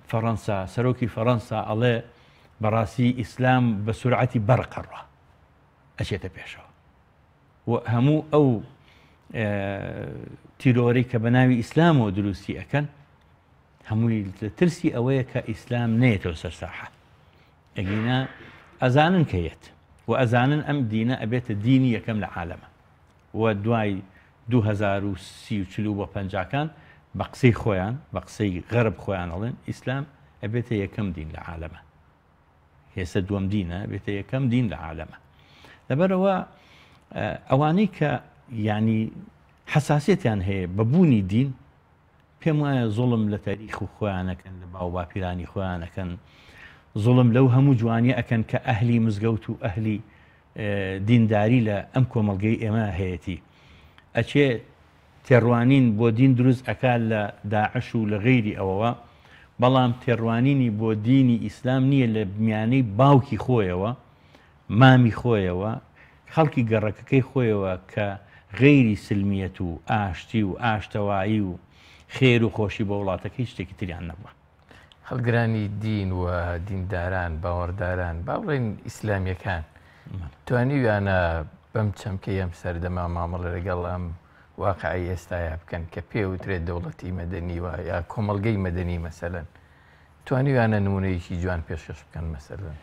فەڕەنسا سەرۆکی فەڕەنسا ئەڵێ بەڕاستی ئیسلام بە سورعەتی بەرق ئەڕوا ئەچێتە پێشەوە و هەموو ئەو تیرۆری کە بە ناوی ئیسلامەوە دروستی ئەکەن هەمووی لە ترسی ئەوەیە کە ئیسلام نێتەوە سەر ساحە. ئەگینا ئەزانن کە یەت و ئەزانن ئەم دینە ئەبێتە دینی یەکەم لە عالەمە و دوای 2030 و 40 و 50کان بە قسەی خۆیان، بە قسەی غەرب خۆیان ئەڵێن ئیسلام ئەبێتە یەکەم دین لە عالەمە. هێستا دووەم دینە بێتە یەکەم دین لە عالەمە. لەبەرەوە ئەوانەی کە یعنی حساسیەتیان هەیە بە بوونی دین، پێم وایە زوڵم لە تاریخ و خۆیانەکەن، لە باو باپیرانی خۆیانەکەن، زوڵم لەو هەموو جوانیە ئەکەن کە ئەهلی مزگەوت و ئەهلی دینداری لە ئەم کۆمەڵگەی ئێمە هەیەتی. ئەچێ تێڕوانین بۆ دین دروست ئەکا لە داعش و لە غەیری ئەوەوە، بەڵام تێڕوانینی بۆ دینی ئیسلام نییە لە میانەی باوکی خۆیەوە، مامی خۆیەوە، خەڵکی گەڕەکەکەی خۆیەوە کە غەیری سلمیەت و ئاشتی و ئاشتەوایی و خێر و خۆشی بۆ وڵاتەکە هیچ شتێکی تریان نەبووە. هەڵگرانی دین و دینداران، باوەڕداران، با بڵێین ئیسلامیەکان توانیویانە بەم چەمکەی ئەم سەردەما مامەڵە لەگەڵ ئەم واقعی ئێستایا بکەن کە پێوترێت دەوڵەتی مەدەنی و یا کۆمەڵگەی مەدەنی مەسەلەن، توانیویانە نمونەیەکی جوان پێشکەش بکەن مەسەلەن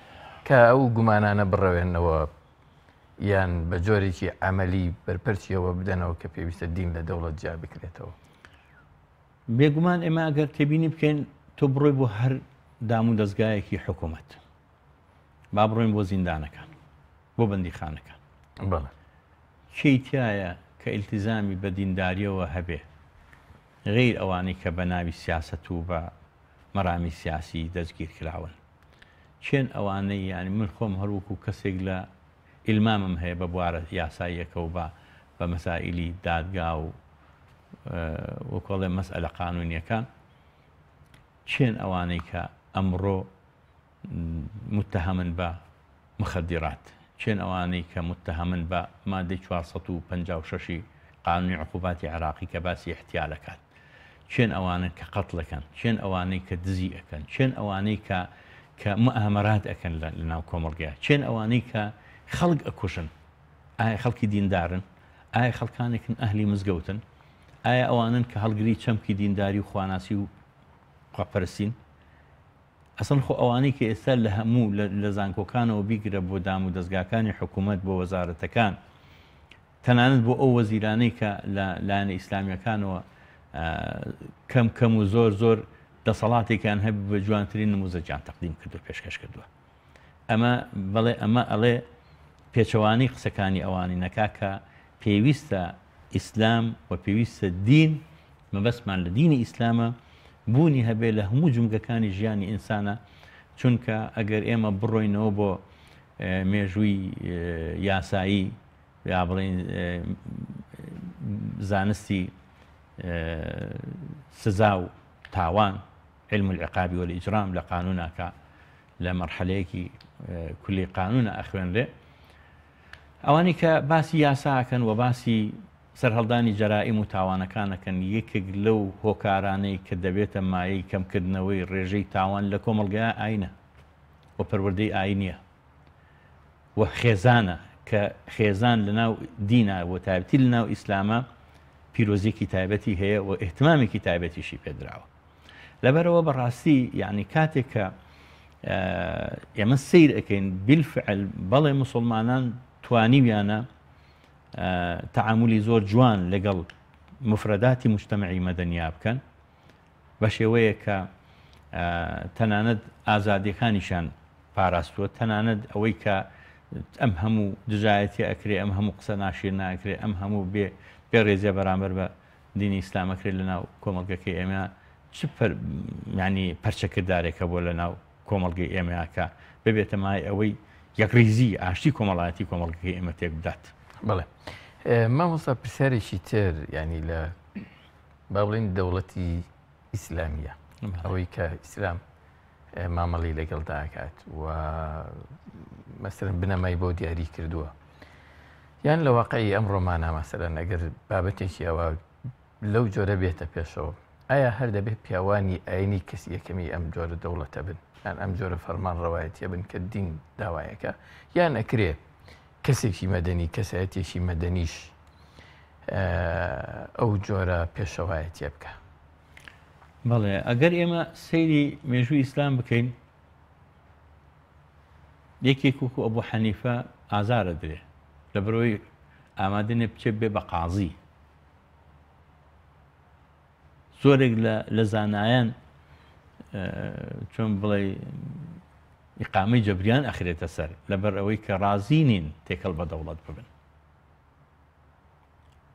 کە ئەو گومانانە بڕەوێنەوە یان بە جۆرێکی عەمەلی بەرپەرچیەوە بدەنەوە کە پێویستە دین لە دەوڵەت جیا بکرێتەوە؟ بێگومان ئێمە ئەگەر تێبینی بکەین تۆ بڕۆی بۆ هەر دام و دەستگایەکی حکوومەت، با بڕۆین بۆ زیندانەکان، بۆ بەندیخانەکان، کێی تایە کە ئیلتیزامی بە دینداریەوە هەبێ غیر ئەوانەی کە بە ناوی سیاسەت و بە مەرامی سیاسی دەستگیر کراون؟ کێن ئەوانەی یعنی من خۆم هەروەکو کەسێک لە ئیلمامم هەیە بە بوارە یاساییەکە و بە مەسائلی دادگا و وەکۆڵێ مەسئلە قانونیەکان، کێن ئەوانەی کە ئەمڕۆ متهمن بە مخدرات؟ کێن ئەوانەی کە متهمن بە مادەی 456 ی قانونی عقوباتی عێراقی کە باسی احتیال ئەکات؟ کێن ئەوانەن کە قەتڵ ئەکەن؟ کێن ئەوانەی کە دزی ئەکەن؟ کێن ئەوانەی کە کە مئامەرات ئەکەن لە ناو کۆمەڵگەیا؟ کێن ئەوانەی کە خەڵک ئەکوژن؟ ئایا خەڵکی دیندارن؟ ئایا خەڵکانێکن ئەهلی مزگەوتن؟ ئایا ئەوانەن کە هەڵگری چەمکی دینداری و خواناسی و خواپەرستین؟ ئەسڵەن خۆ ئەوانەی کە ئێستا لە هەموو لە زانکۆکانەوە بیگرە بۆ دام و دەزگاکانی حکوومەت بۆ وەزارەتەکان تەنانەت بۆ ئەو وەزیرانەی کە لە لایەنە ئیسلامیەکانەوە کەم کەم و زۆر زۆر دەسەڵاتێکیان هەبوو بە جوانترین نموزەجیان تەقدیم کردو پێشکەش کردووە ئەمە بەڵێ ئەمە ئەڵێ پێچەوانەی قسەکانی ئەوانی نەکا کە پێویستە ئیسلام و پێویستە دین مەبەستمان لە دینی ئیسلامە بوونی هەبێ لە هەموو جومگەکانی ژیانی ئینسانە چونکە ئەگەر ئێمە بڕۆینەوە بۆ مێژووی یاسایی یا بڵین زانستی سزا و تاوان علم العقاب والإجرام لە قانوناکە لە مەرحەلەیەکی کولی قانونە ئەخوێنرێ ئەوانەی کە باسی یاسا ئەکەن و باسی سەرهەڵدانی جەرائیم و تاوانەکان ئەکەن یەکێک لەو هۆکارانەی کە دەبێتە مایەی کەمکردنەوەی ڕێژەی تاوان لە کۆمەڵگەیا ئاینە و پەروەردەی ئاینیە و خێزانە کە خێزان لەناو دینا و تایبەتی لەناو ئیسلامە پیرۆزیەکی تایبەتی هەیە و ئیهتمامێکی تایبەتیشی پێدراوە. لەبەرئەوە بەڕاستی یعنی کاتێک کە ئێمە سیر ئەەکەین بیلفعل بەڵێ مسلمانان توانیویانە تعاملی زۆر جوان لەگەڵ مفرەداتی مجتمعی مەدەنیا بکەن بە شێوەیە کە تەنانەت ئازادیەکانیشان پاراستووە تەنانەت ئەوەی کە ئەم هەموو دژایەتی ئەکرێ ئەم هەموو قسە ناشیر ناکرێ ئەم هەموو بێ بێ ڕێزیە بەرامبەر بە دینی ئیسلام ئەکرێت لە ناو کۆمەڵگەکەی ئێمە چ پەر یانی پەرچەکردارێک هەبووە لە ناو کۆمەڵگەی ئێمەیا کە ببێتە مای ئەوەی یەکڕیزی ئاشتی کۆمەڵایەتی کۆمەڵگەکەی ئێمە تێک بدات. بەڵێ مامۆستا پرسیارێکی تر یانی لە با بڵێین دەوڵەتی ئیسلامیە ئەوەی کە ئیسلام مامەڵی لەگەڵدا ئەکات و مەسەرەن بنەمای بۆ دیاری کردووە یان لە واقعی ئەم ڕۆمانە مەسەرەن ئەگەر بابەتێکی ئەوە لەو جۆرە بێتە پێشەوە ئایا هەر دەبێت پیاوانی ئاینی کەسی یەکەمی ئەم جۆرە دەوڵەتە بن یان ئەم جۆرە فەرمان ڕەوایەتیە بن کە دین داوایەکە یان ئەکرێ کەسێکی مەدەنی کەسایەتێکی مەدەنیش ئەو جۆرە پێشەوایەتیە بکە؟ بەڵێ ئەگەر ئێمە سەیری مێژووی ئیسلام بکەین یەکێک وەکو ئەبوو حەنیفە ئازارە درێ لە بەرەوەی ئامادەنێ بچێت بێ بە قازی زۆرێک لە زانایان چۆن بڵێ ئیقامەی جەبریان ئەخرێتە سەر لەبەر ئەوەی کە ڕازی نین تێکەڵ بە دەوڵەت ببن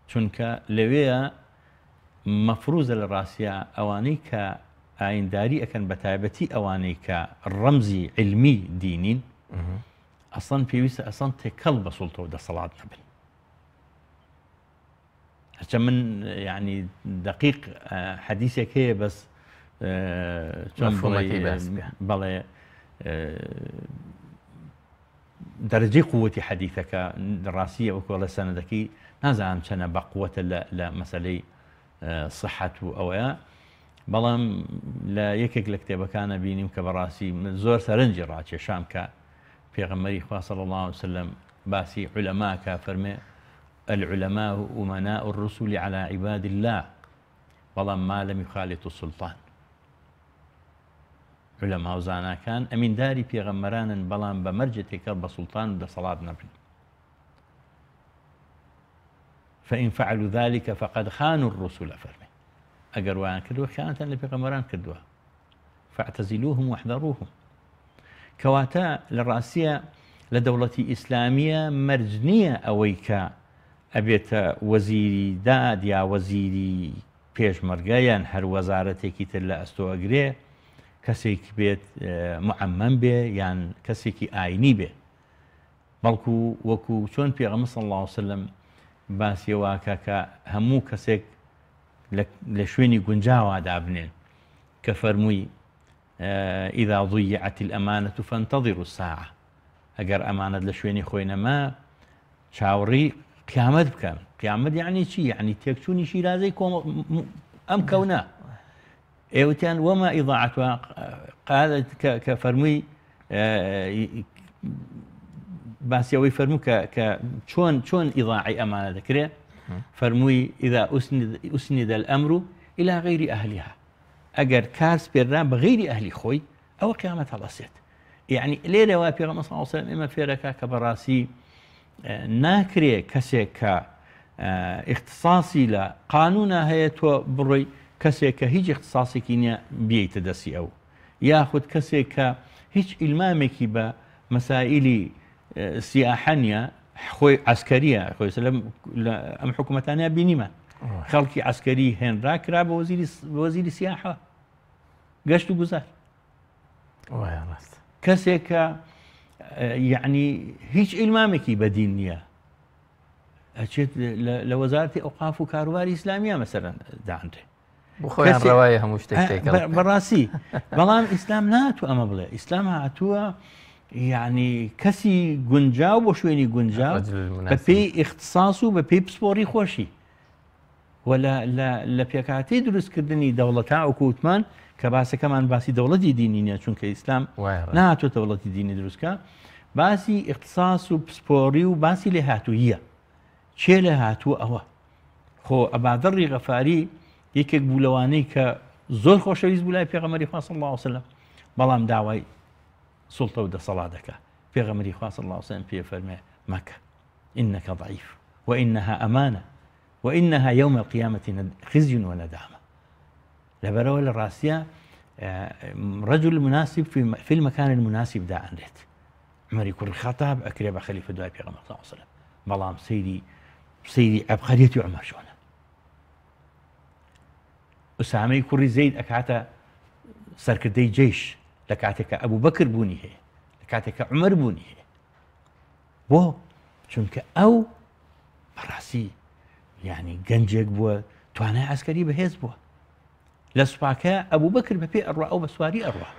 چونکە لەوێیا مەفروزە لە ڕاستیا ئەوانەی کە ئاینداری ئەکەن بە تایبەتی ئەوانەی کە ڕەمزی علمی دینین ئەسڵەن پێویستە ئەسڵەن تێکەڵ بە سوڵتە و دەسەڵات نەبن هەرچە من یعنی دقیق حەدیسێک هەیە بەس چۆن بەڵێ دەرەجەی قووەتی حەدیثەکە ڕاستیە وەکو ئەڵێ سەنەدەکەی نازانم چەنە بە قووەتە لە مەسەلەی سحەت و ئەوەیە بەڵام لە یەکێک لە کتێبەکانە بینیم کە بەڕاستی من زۆر سەرنجی ڕاکێشام کە پێغەمبەری خوا صلی الله علیه وسلم باسی علەما کە فەرمێ العلماء أمناء الرسل على عباد الله بەڵام ما لم يخالط السلطان عولەما و زاناکان ئەمینداری پێغەمبەرانن بەڵام بە مەرجێ تێکەڵ بە سوڵتان و دەسەڵات نەبن. فإن فعلوا ذلك فقد خانوا الرسل فەرمێ ئەگەر وایان کردووە خیانەتان لە پێغەمبەران کردووە فاعتزلوهم واحذروهم کەواتە لە ڕاستیە لە دەوڵەتی ئیسلامیە مەرج نییە ئەوەی کە ئەبێتە وەزیری داد یا وەزیری پێشمەرگە یان هەر وەزارەتێکی تر لە ئەستۆ ئەگرێ کەسێک بێت معەمەم بێ یان کەسێکی ئاینی بێ بەڵکو وەکو چۆن پێغەمبەر صلی الله علیه وسلم باسی واکە کە هەموو کەسێک لە شوێنی گونجاوا دابنێن کە فەرمووی اذا ضیعت الامانە فانتظروا الساعە ئەگەر ئەمانەت لە شوێنی خۆی نەما چاوەڕێی قیامەت بکەن. قیامەت یعنی چی؟ یعنی تێکچوونی شیرازەی کۆمەڵ ئەم کەونە. ئێوتیان وما ئیضاعتها قال کە فەرمووی باسی ئەوەی فەرموو کە چۆن چۆن ئیضاعی ئەمانە دەکرێت فەرمووی إذا أسند الأمر إلى غير أهلها ئەگەر کار سپێررا بە غەیری ئەهلی خۆی ئەوە قیامەت هەڵەسێت. یعنی لێرەوە پێغەمبەر صلی الله علیه و سلم ئێمە فێرەکا کە بەڕاستی ناکرێ کەسێک کە اختصاصی لە قانونا هەیە تۆ بڕۆی کەسێک کە هیچ اختصاصێکی نییە بیەیتە دەستی ئەو یاخود کەسێک کە هیچ ئیلمامێکی بە مەسائلی سیاحە نییە خۆی عسکەریە خۆی لە ئەم حکوومەتانە بینیمان خەڵکی عسکەری هێنرا کرا بە وەزیری سیاحە گەشت و گوزار کەسێک کە یعنی هیچ ئیلمامێکی بەدین نییە ئەچێت لە وەزارتی ئەوقاف و کاروباری ئیسلامیە مەسەرەن دانرێ بخۆیان ڕەوایە هەموو شتێک تێکەڵ بکەن. بەڕاستی بەڵام ئیسلام ناتوو ئەمە بڵێ ئیسلام هاتووە یعنی کەسی گونجاو بۆ شوێنی گونجاو رجل المناسب. بە پێی ئیختساس و بە پێی پسپۆڕی خۆشی و لە پێکهاتەی دروستکردنی دەوڵەتا وەکو وتمان کە باسەکەمان باسی دەوڵەتی دینی نییە چونکە ئیسلام نهاتوە دەوڵەتی دینی دروستکە باسی ئیختساس و پسپۆڕی و باسی لێهاتوویە کێ لێ هاتووە ئەوە خۆ ئەبادەڕی غەفاری یەکێک بوو لەوانەی کە زۆر خۆشەویست بوو لای پێغەمبەری خوا صلی الله علیه وسلم بەڵام داوای سوڵتە و دەسەڵات دەکا پێغەمبەری خوا صلی الله علیه وسلم پێ فەرمێ مەکە إنك ضعيف وإنها أمانة وإنها يوم القيامة خزي وندامة لەبەرەوە لە ڕاستە رجل مناسب في المكان المناسب دائنرێت عومەری کوڕی خەتاب ئەکرێ بە خەلیفە دوای پێغەمبەر صلی اللە علیە وسلم بەڵام سەیری سەیری عەبقەریەتی عومەر چۆنە ئوسامەی کوڕی زەید ئەکاتە سەرکردەی جەیش لە کاتێکە ئەبوو بەکر بوونی هەیە لە کاتێکە عومەر بوونی هەیە بۆ چونکە ئەو بەڕاستی یعنی گەنجێک بووە توانای ئەسکەری بەهێز بووە لە سوپاکە ئەبوبەکر بە پێ ئەڕوا ئەو بە سواری ئەڕوا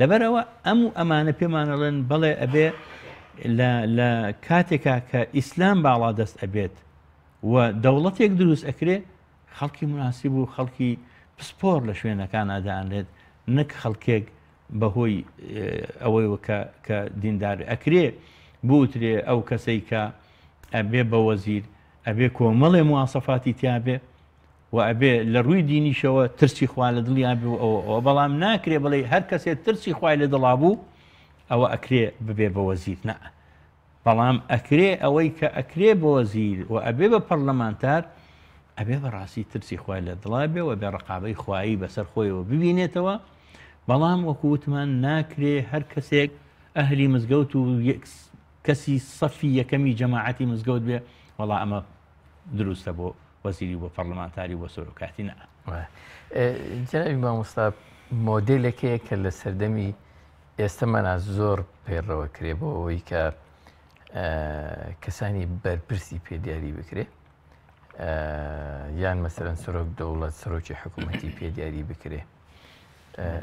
لەبەرئەوە ئەم و ئەمانە پێمان ئەڵێن بەڵێ ئەبێ لە کاتێکا کە ئیسلام باڵا دەست ئەبێت و دەوڵەتێک دروست ئەکرێ خەڵکی مناسب و خەڵکی پسپۆر لە شوێنەکان ئادانرێت نەک خەڵکێک بەهۆی ئەوەی کە کە دیندار ئەکرێ بوترێ ئەو کەسەی کە ئەبێ بە وەزیر ئەبێ کۆمەڵێ مواسەفاتی تیابێ و ئەبێ لە ڕووی دینیشەوە ترسی خوا لە دڵیا بێ و ئەوە ئەوە بەڵام ناکرێ بڵێ هەر کەسێ ترسی خوای لە دڵا بوو ئەوە ئەکرێ ببێ بە وەزیر نا بەڵام ئەکرێ ئەوەی کە ئەکرێ بە وەزیر و ئەبێ بە پەرلەمانتار ئەبێ بەڕاستی ترسی خوای لە دڵا بێ و بێ ڕقابەی خوایی بەسەر خۆیەوە ببینێتەوە بەڵام وەکو وتمان ناکرێ هەر کەسێک ئەهلی مزگەوت و کەسی سەفی یەکەمی جەماعەتی مزگەوت بێ وەڵا ئەمە دروستە بۆ وەزیری بۆ پەڕلەمانتاری بۆ سەرۆکاتی نا. جەنابی مامۆستا مۆدێلێک هەیە کە لە سەردەمی ئێستەمانا زۆر پەیڕەوە کرێ بۆ ئەوەی کە کەسانی بەرپرسی پێ دیاری بکرێ یان مەسەرەن سەرۆک دەوڵەت سەرۆکی حکوومەتی پێ دیاری بکرێ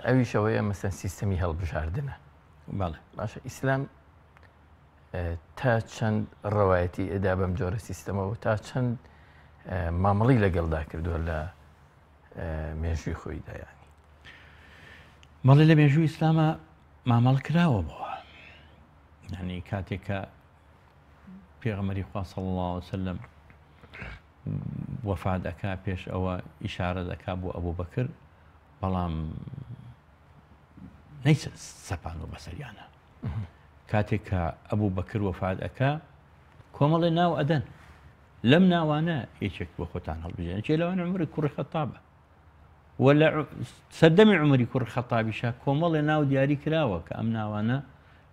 ئەویش ئەوەیە مەسەن سیستەمی هەڵبژاردنە باشە ئیسلام تا چەند ڕەوایەتی ئەدا بەم جۆرە سیستەمەوە تا چەند مامەڵی لەگەڵدا کردووە لە مێژووی خۆیدا یانی بەڵێ لە مێژووی ئیسلامە مامەڵ کراوە بەوە ینی کاتێک کە پێغەمەری خوا صلی الله علیه وسلم وەفات ئەکا پێش ئەوە ئیشارە دەکا بۆ ئەبوو بەکر بەڵام نەیسەپان و بەسەریانە کاتێک کە ئەبوو بەکر وەفات ئەکا کۆمەڵێ ناو ئەدەن لەم ناوانە یەکێک بۆ خۆتان هەڵبژێن چێ لەوان عمری کوڕی خەتابە و لە سەردەمی عمری کوڕی خەتابیشە کۆمەڵێ ناو دیاری کراوە کە ئەم ناوانە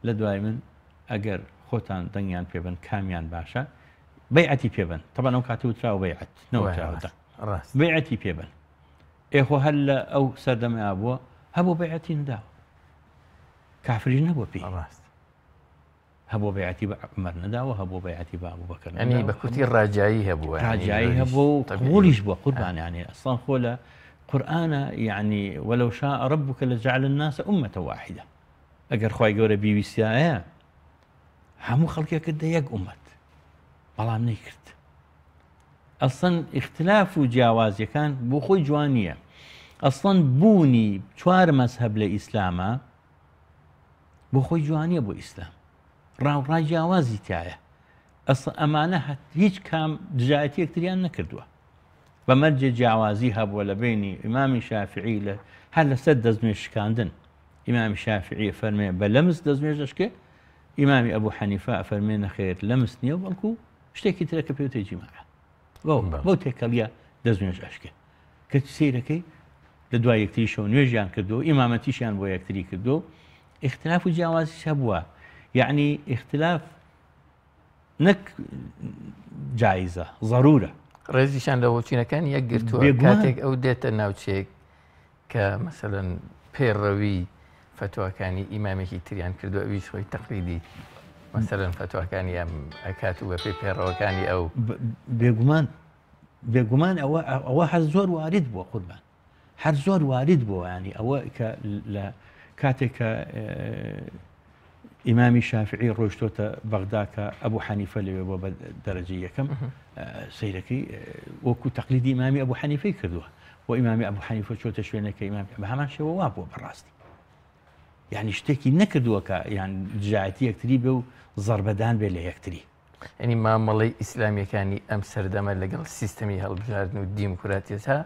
لە دوای من ئەگەر خۆتان دەنگیان پێبن کامیان باشە بەیعەتی پێبن تەبەن ئەو کاتی وتراوە بەیعەت نەوتراوە بەیعەتی پێبن ئێخۆ هەر لە ئەو سەردەمەیا بووە هەبوو بەیعەتی نەداوە کافریش نەبووە پێی ڕاست هەبوو بەیعەتی بە عومەر نەداوە هەبوو بەیعەتی بە ئەبوبەکر یعنی بە کورتی ڕاجایی هەبووە ڕاجایی هەبوو و قبوڵیش بووە قوربان یعنی ئەسڵەن خۆ لە قورئانە یعنی ولو شاء ربک لجعل الناس امة واحدە ئەگەر خوای گەورە بیویستایە هەموو خەڵکێ کردە یەک ئومەت بەڵام نەیکرد ئەسڵەن ئیختلاف و جیاوازیەکان بۆ خۆی جوان نییە ئەسڵەن بوونی چوار مەزهەب لە ئیسلامە بۆ خۆی جوانیە بۆ ئیسلام ڕاوڕای جیاوازی تایە ئەسڵ ئەمانە هیچ کام دژایەتی یەکتریان نەکردووە بە مەرجێ جیاوازی هەبووە لە بینی ئیمامی شافعی لە هەر لەسەر دەستنوێژ شکاندن ئیمامی شافعی فەرمێ بە لەمس دەستنوێژ دەشکێ ئیمامی ئەبوو حەنیفە فەرمێ نەخێر لەمس نییە بەڵکو شتێکی ترە کە پێوتێ جیماع بەو تێکەڵیە دەستنوێژ ئەشکێ کە سیرەکەی لە دوای یەکتریشەوە نوێژیان کردو ئیمامەتیشیان بۆ یەکتری کردو ئیختلاف و جیاوازیش هەبووە یعنی ئیختلاف نەک جایزە ضرورە. ڕێزیشان لە بۆچوونەکان یەکگرتووە کاتێک ئەو دێتە ناوچەیەک کە مەسەلەن پەیڕەوی فەتواکانی ئیمامێکی تریان کردو ئەویش خۆی تەقلیدی مەسەلەن فەتواکانی ئەم ئەکات و بەپێی پەیڕەوەکانی ئەو. بێگومان بێگومان ئەوە ئەوە هەر زۆر وارد بووە قوربان. هەر زۆر وارد بووە ینی ئەوە کە لە کاتێک کە ئیمامی شافعی ڕۆیشتۆتە بەغدا کە ئەبوو حەنیفە لەوێ بۆ بە دەرەجەی یەکەم سیرەکەی وەکو تەقلیدی ئیمامی ئەبوو حەنیفەی کردووە و ئیمامی ئەبوو حەنیفە چۆتە شوێنێک کە ئیمام بە هەمان شێوە وا بووە بەڕاستی یعنی شتێکی نەکردووە کە یان دژایەتی یەکتری بێ و زەربەدان بێ لە یەکتری. یانی مامەڵەی ئیسلامیەکانی ئەم سەردەمە لەگەڵ سیستەمی هەڵبژاردن و دیموکراتیەتا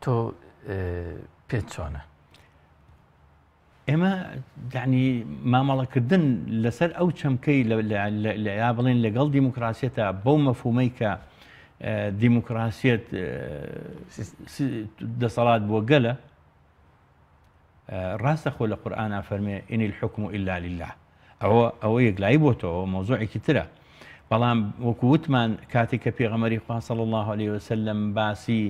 تۆ پێت چۆنە؟ ئێمە یعنی مامەڵەکردن لەسەر ئەو چەمکەی لە یا بڵێن لەگەڵ دیموکراسیەتە بەو مەفهومەی کە دیموکراسیەت دەسەڵات بۆ گەلە ڕاستە خۆ لە قورئانا فەرمێ ان الحکم الا للە ئەوە ئەوە یەکلایی بۆتەوە مەوزوعێکی ترە بەڵام وەکو وتمان کاتێک کە پێغەمەری خوا صلی الله علیه وسلم باسی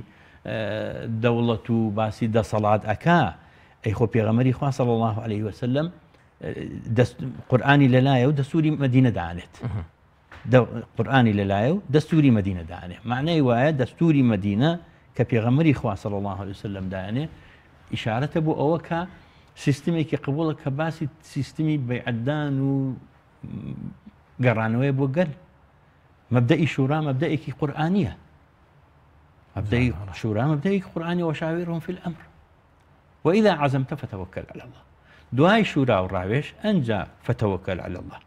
دەوڵەت و باسی دەسەڵات ئەکا ئەی خۆ پێغەمەری خوا صلی الله علیه وسلم قورئانی لەلایە و دەستوری مەدینە دانێت قورئانی لەلایە و دەستوری مەدینە دانێ معنای وایە دەستوری مەدینە کە پێغەمبەری خوا صلی الله علیه وسلم دانێ ئیشارەتە بۆ ئەوە کە سیستمێکی قبوڵە کە باسی سیستمی بەیعەتدان و گەڕانەوەی بۆ گەل مەبدەئی شورا مەبدەئێکی قورئانیە مەبدەئی شورا مەبدەئێکی قورئانی وشاورهم فی الامر وإذا عزمت فتوکل علی اللە دوای شورا و ڕاوێژ ئەنجا فتوکل علی اللە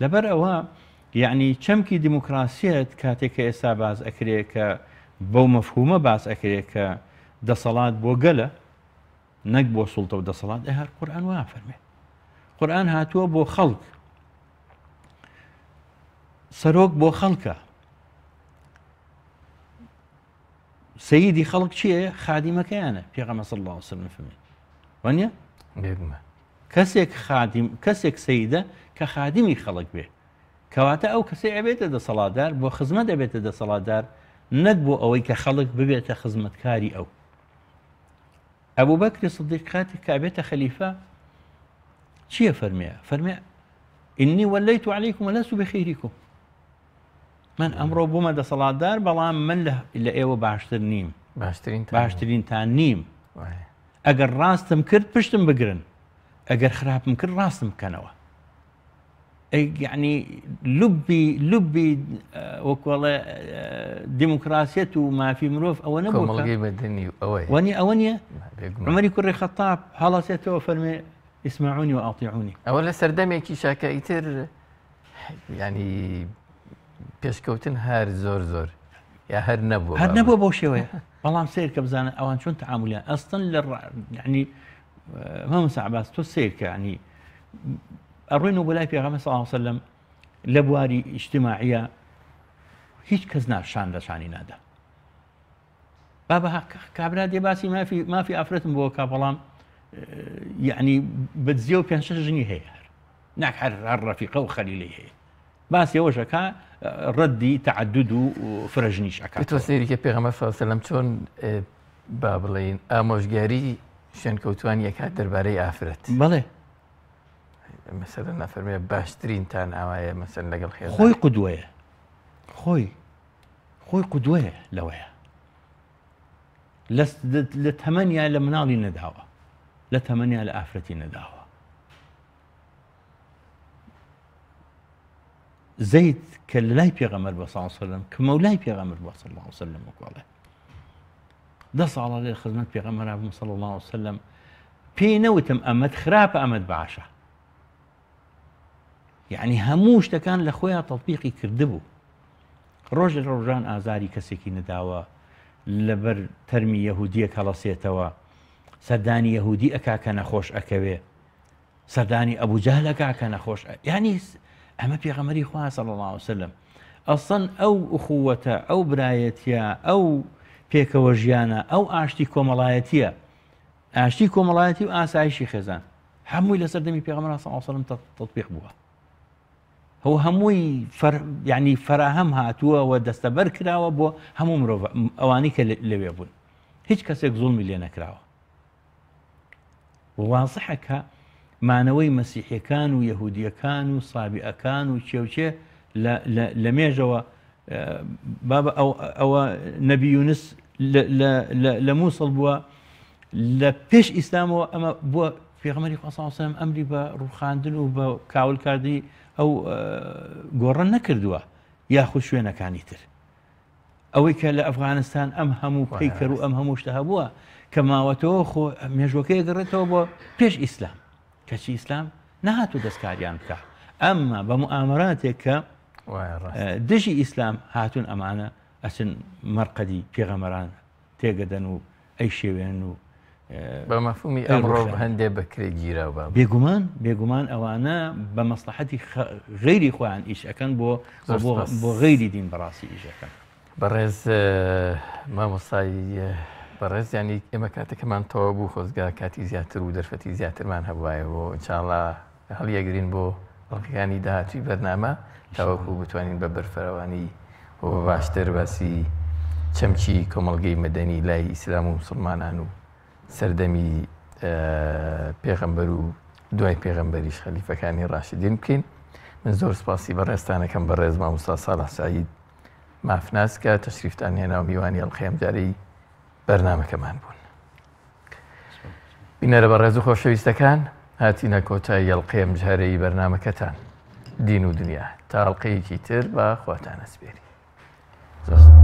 لەبەر ئەوە یعنی چەمکی دیموکراسیەت کاتێک کە ئێستا باز ئەکرێ کە بەو مەفهومە باس ئەکرێ کە دەسەڵات بۆ گەلە نەک بۆ سوڵتە و دەسەڵات ئە هەر قورئان وا فەرمێ قورئان هاتووە بۆ خەڵک سەرۆک بۆ خەڵکە سەیدی خەڵک چییە خادیمەکەیانە پێغەمبەر صلی الله علیه وسلم فەرمی وانە بێگومان کەسێک خادیم کەسێک سەیدە کە خادمی خەڵک بێ کەواتە ئەو کەسەی ئەبێتە دەسەڵاتدار بۆ خزمەت ئەبێتە دەسەڵاتدار نەک بۆ ئەوەی کە خەڵک ببێتە خزمەتکاری ئەو ئەبوو بەکری صدیق کاتێک کە ئەبێتە خەلیفە چییە فەرمێ فەرمێ إني وليت عليكم ولست بخيركم من ئەمڕۆ بوومە دەسەڵاتدار بەڵام من لە ئێوە باشتر نیم باشترینتان نیم ئەگەر ڕاستم کرد پشتم بگرن ئەگەر خراپم کرد ڕاستم بکەنەوە یعنی لوبی لوبی وەکوڵێ دیموکراسیەت و مافی مرۆڤ ئەوە نەبوو وەنی ئەوە نییە عمەری کوڕی خەتاب هەڵەسێتەوە فەرمێ اسمعونی و اطیعونی ئەوە لە سەردەمێکی شاکە ئیتر ینی پێشکەوتن هەر زۆر زۆر یا هەر نەبوو هەر نەبوو بەو شێوەیە بەڵام سیر کە بزانە ئەوان چۆن تعاملیان ئەستن لە ینی مامۆستا عباس تۆ سیر کە ینی ئەڕۆین و بۆ لای پێغەمبەر صلی الله علیه وسلم لە بواری ئیجتماعیە هیچ کەس ناشان لە شانی نادا بابە کابرا دێ باسی مافی مافی ئافرەتم بۆ کا بەڵام یعنی بەدزیە و پێ ژنی هەیە هەر ناک هەر هەر ڕەفیقە و خەلیلەی هەیە باسی ئەوەش ئەکا ڕەدی تەعەدود و فرەژنیش ئەکات. تۆ سەیری کە پێغەمبەر صلی اللە علیە وسلم چۆن با بڵێین ئامۆژگاری شوێنکەوتوانی ئەکات دەربارەی ئافرەت. بەڵێ. مەسەلەن ئەفەرمێ باشترینتان ئاوایە مەسەلەن لەگەڵ خێزان. خۆی قودوەیە. خۆی خۆی قودوەیە لەوەیە. لە تەمەنیا لە مناڵی نەداوە، لە تەمەنیا لە ئافرەتی نەداوە. زەید کە لە لای پێغەمبەر بە صلی الله علیه وسلم کە مەولای پێغەمبەر بە صلی الله علیه وسلم وەکوڵێ دە ساڵە لێ خزمەت پێغەمبەر بووم صلی الله علیه وسلم پێی نەوتم ئەمەت خراپە ئەمەت باشە یعنی هەموو شتەکان لە خۆیان تەطبیقی کردبوو ڕۆژ لە ڕۆژان ئازاری کەسێکی نەداوە لەبەر تەرمی یەهودیەک هەڵەسێتەوە سەردانی یەهودی ئەکا کە نەخۆش ئەکەوێ سەردانی ئەبو جەهل ئەکا کە نەخۆش یعنی ئەمە پێغەمبەری خوا صلی الله علیه وسلم ئەسڵەن ئەو ئوخوەتە ئەو برایەتیە ئەو پێکەوە ژیانە ئەو ئاشتی کۆمەڵایەتیە ئاشتی کۆمەڵایەتی و ئاسایشی خێزان هەمووی لەسەر دەمی پێغەمبەر صلی الله علیه وسلم تطبیق بووە هو هەمووی فەر یعنی فراهەم هاتووە و دەستەبەر کراوە بۆ هەموو مرۆڤ ئەوانی کە لەوێ بوون هیچ کەسێک زوڵمی لێ نەکراوە وازحە کە مانەوەی مەسیحیەکان و یەهودیەکان و سابیئەکان و چێوچێ لە مێژەوە بابە ئەوە نەبی یونس لە مووسڵ بووە لە پێش ئیسلامەوە ئەمە بووە پێغەمبەری خوا صلی الله علیه و سلم ئەمری بە ڕوخاندن و بە کاولکردنی ئەو گۆڕە نەکردووە یاخود شوێنەکانی تر ئەوەی کە لە ئەفغانستان ئەم هەموو پەیکەر و ئەم هەموو شتە هەبووە کە ماوەتەوە خۆ مێژوەکەی گەڕێتەوە بۆ پێش ئیسلام کەچی ئیسلام نەهاتوو دەستکاریان بکە ئەمما بە موئامەراتێک کە دژی ئیسلام هاتوون ئەمانە ئەچن مەرقەدی پێغەمەران تێگەدەن و ئەیشێوێنن و بە مەفهومی ئەمڕۆ هەندێ بە کرێ گیراو باب. بێگومان بێگومان ئەوانە بە مەسڵەحەتی غەیری خۆیان ئیش ئەکەن بۆ بۆ غەیری دین بەڕاستی ئیش ئەکەن. بەڕێز مامۆستای بەڕێز یانی ئێمە کاتەکەمان تەواو بوو خۆزگا کاتی زیاتر و دەرفەتی زیاترمان هەبوایە بۆ ئینشاڵا هەڵیەگرین بۆ ئەڵقەکانی داهاتووی بەرنامە تاوەکو بتوانین بە بەرفراوانی و بە باشتر باسی چەمکی کۆمەڵگەی مەدەنی لای ئیسلام و مسلمانان و سەردەمی پێغەمبەر و دوای پێغەمبەریش خەلیفەکانی ڕاشدین بکەین من زۆر سپاسی بەڕێزتانەکەم بەڕێز مامۆستا ساڵح سعید مافناس کە تەشریفتان هێنا و میوانی ئەڵقەی ئەمجارەی بەرنامەکەمان بوون. بینەرە بەڕێز و خۆشەویستەکان هاتینە کۆتایی ئەڵقەی ئەمجارەی بەرنامەکەتان دین و دنیا تا ئەڵقەیەکی تر بە خواتان ئەسپێری. زۆر.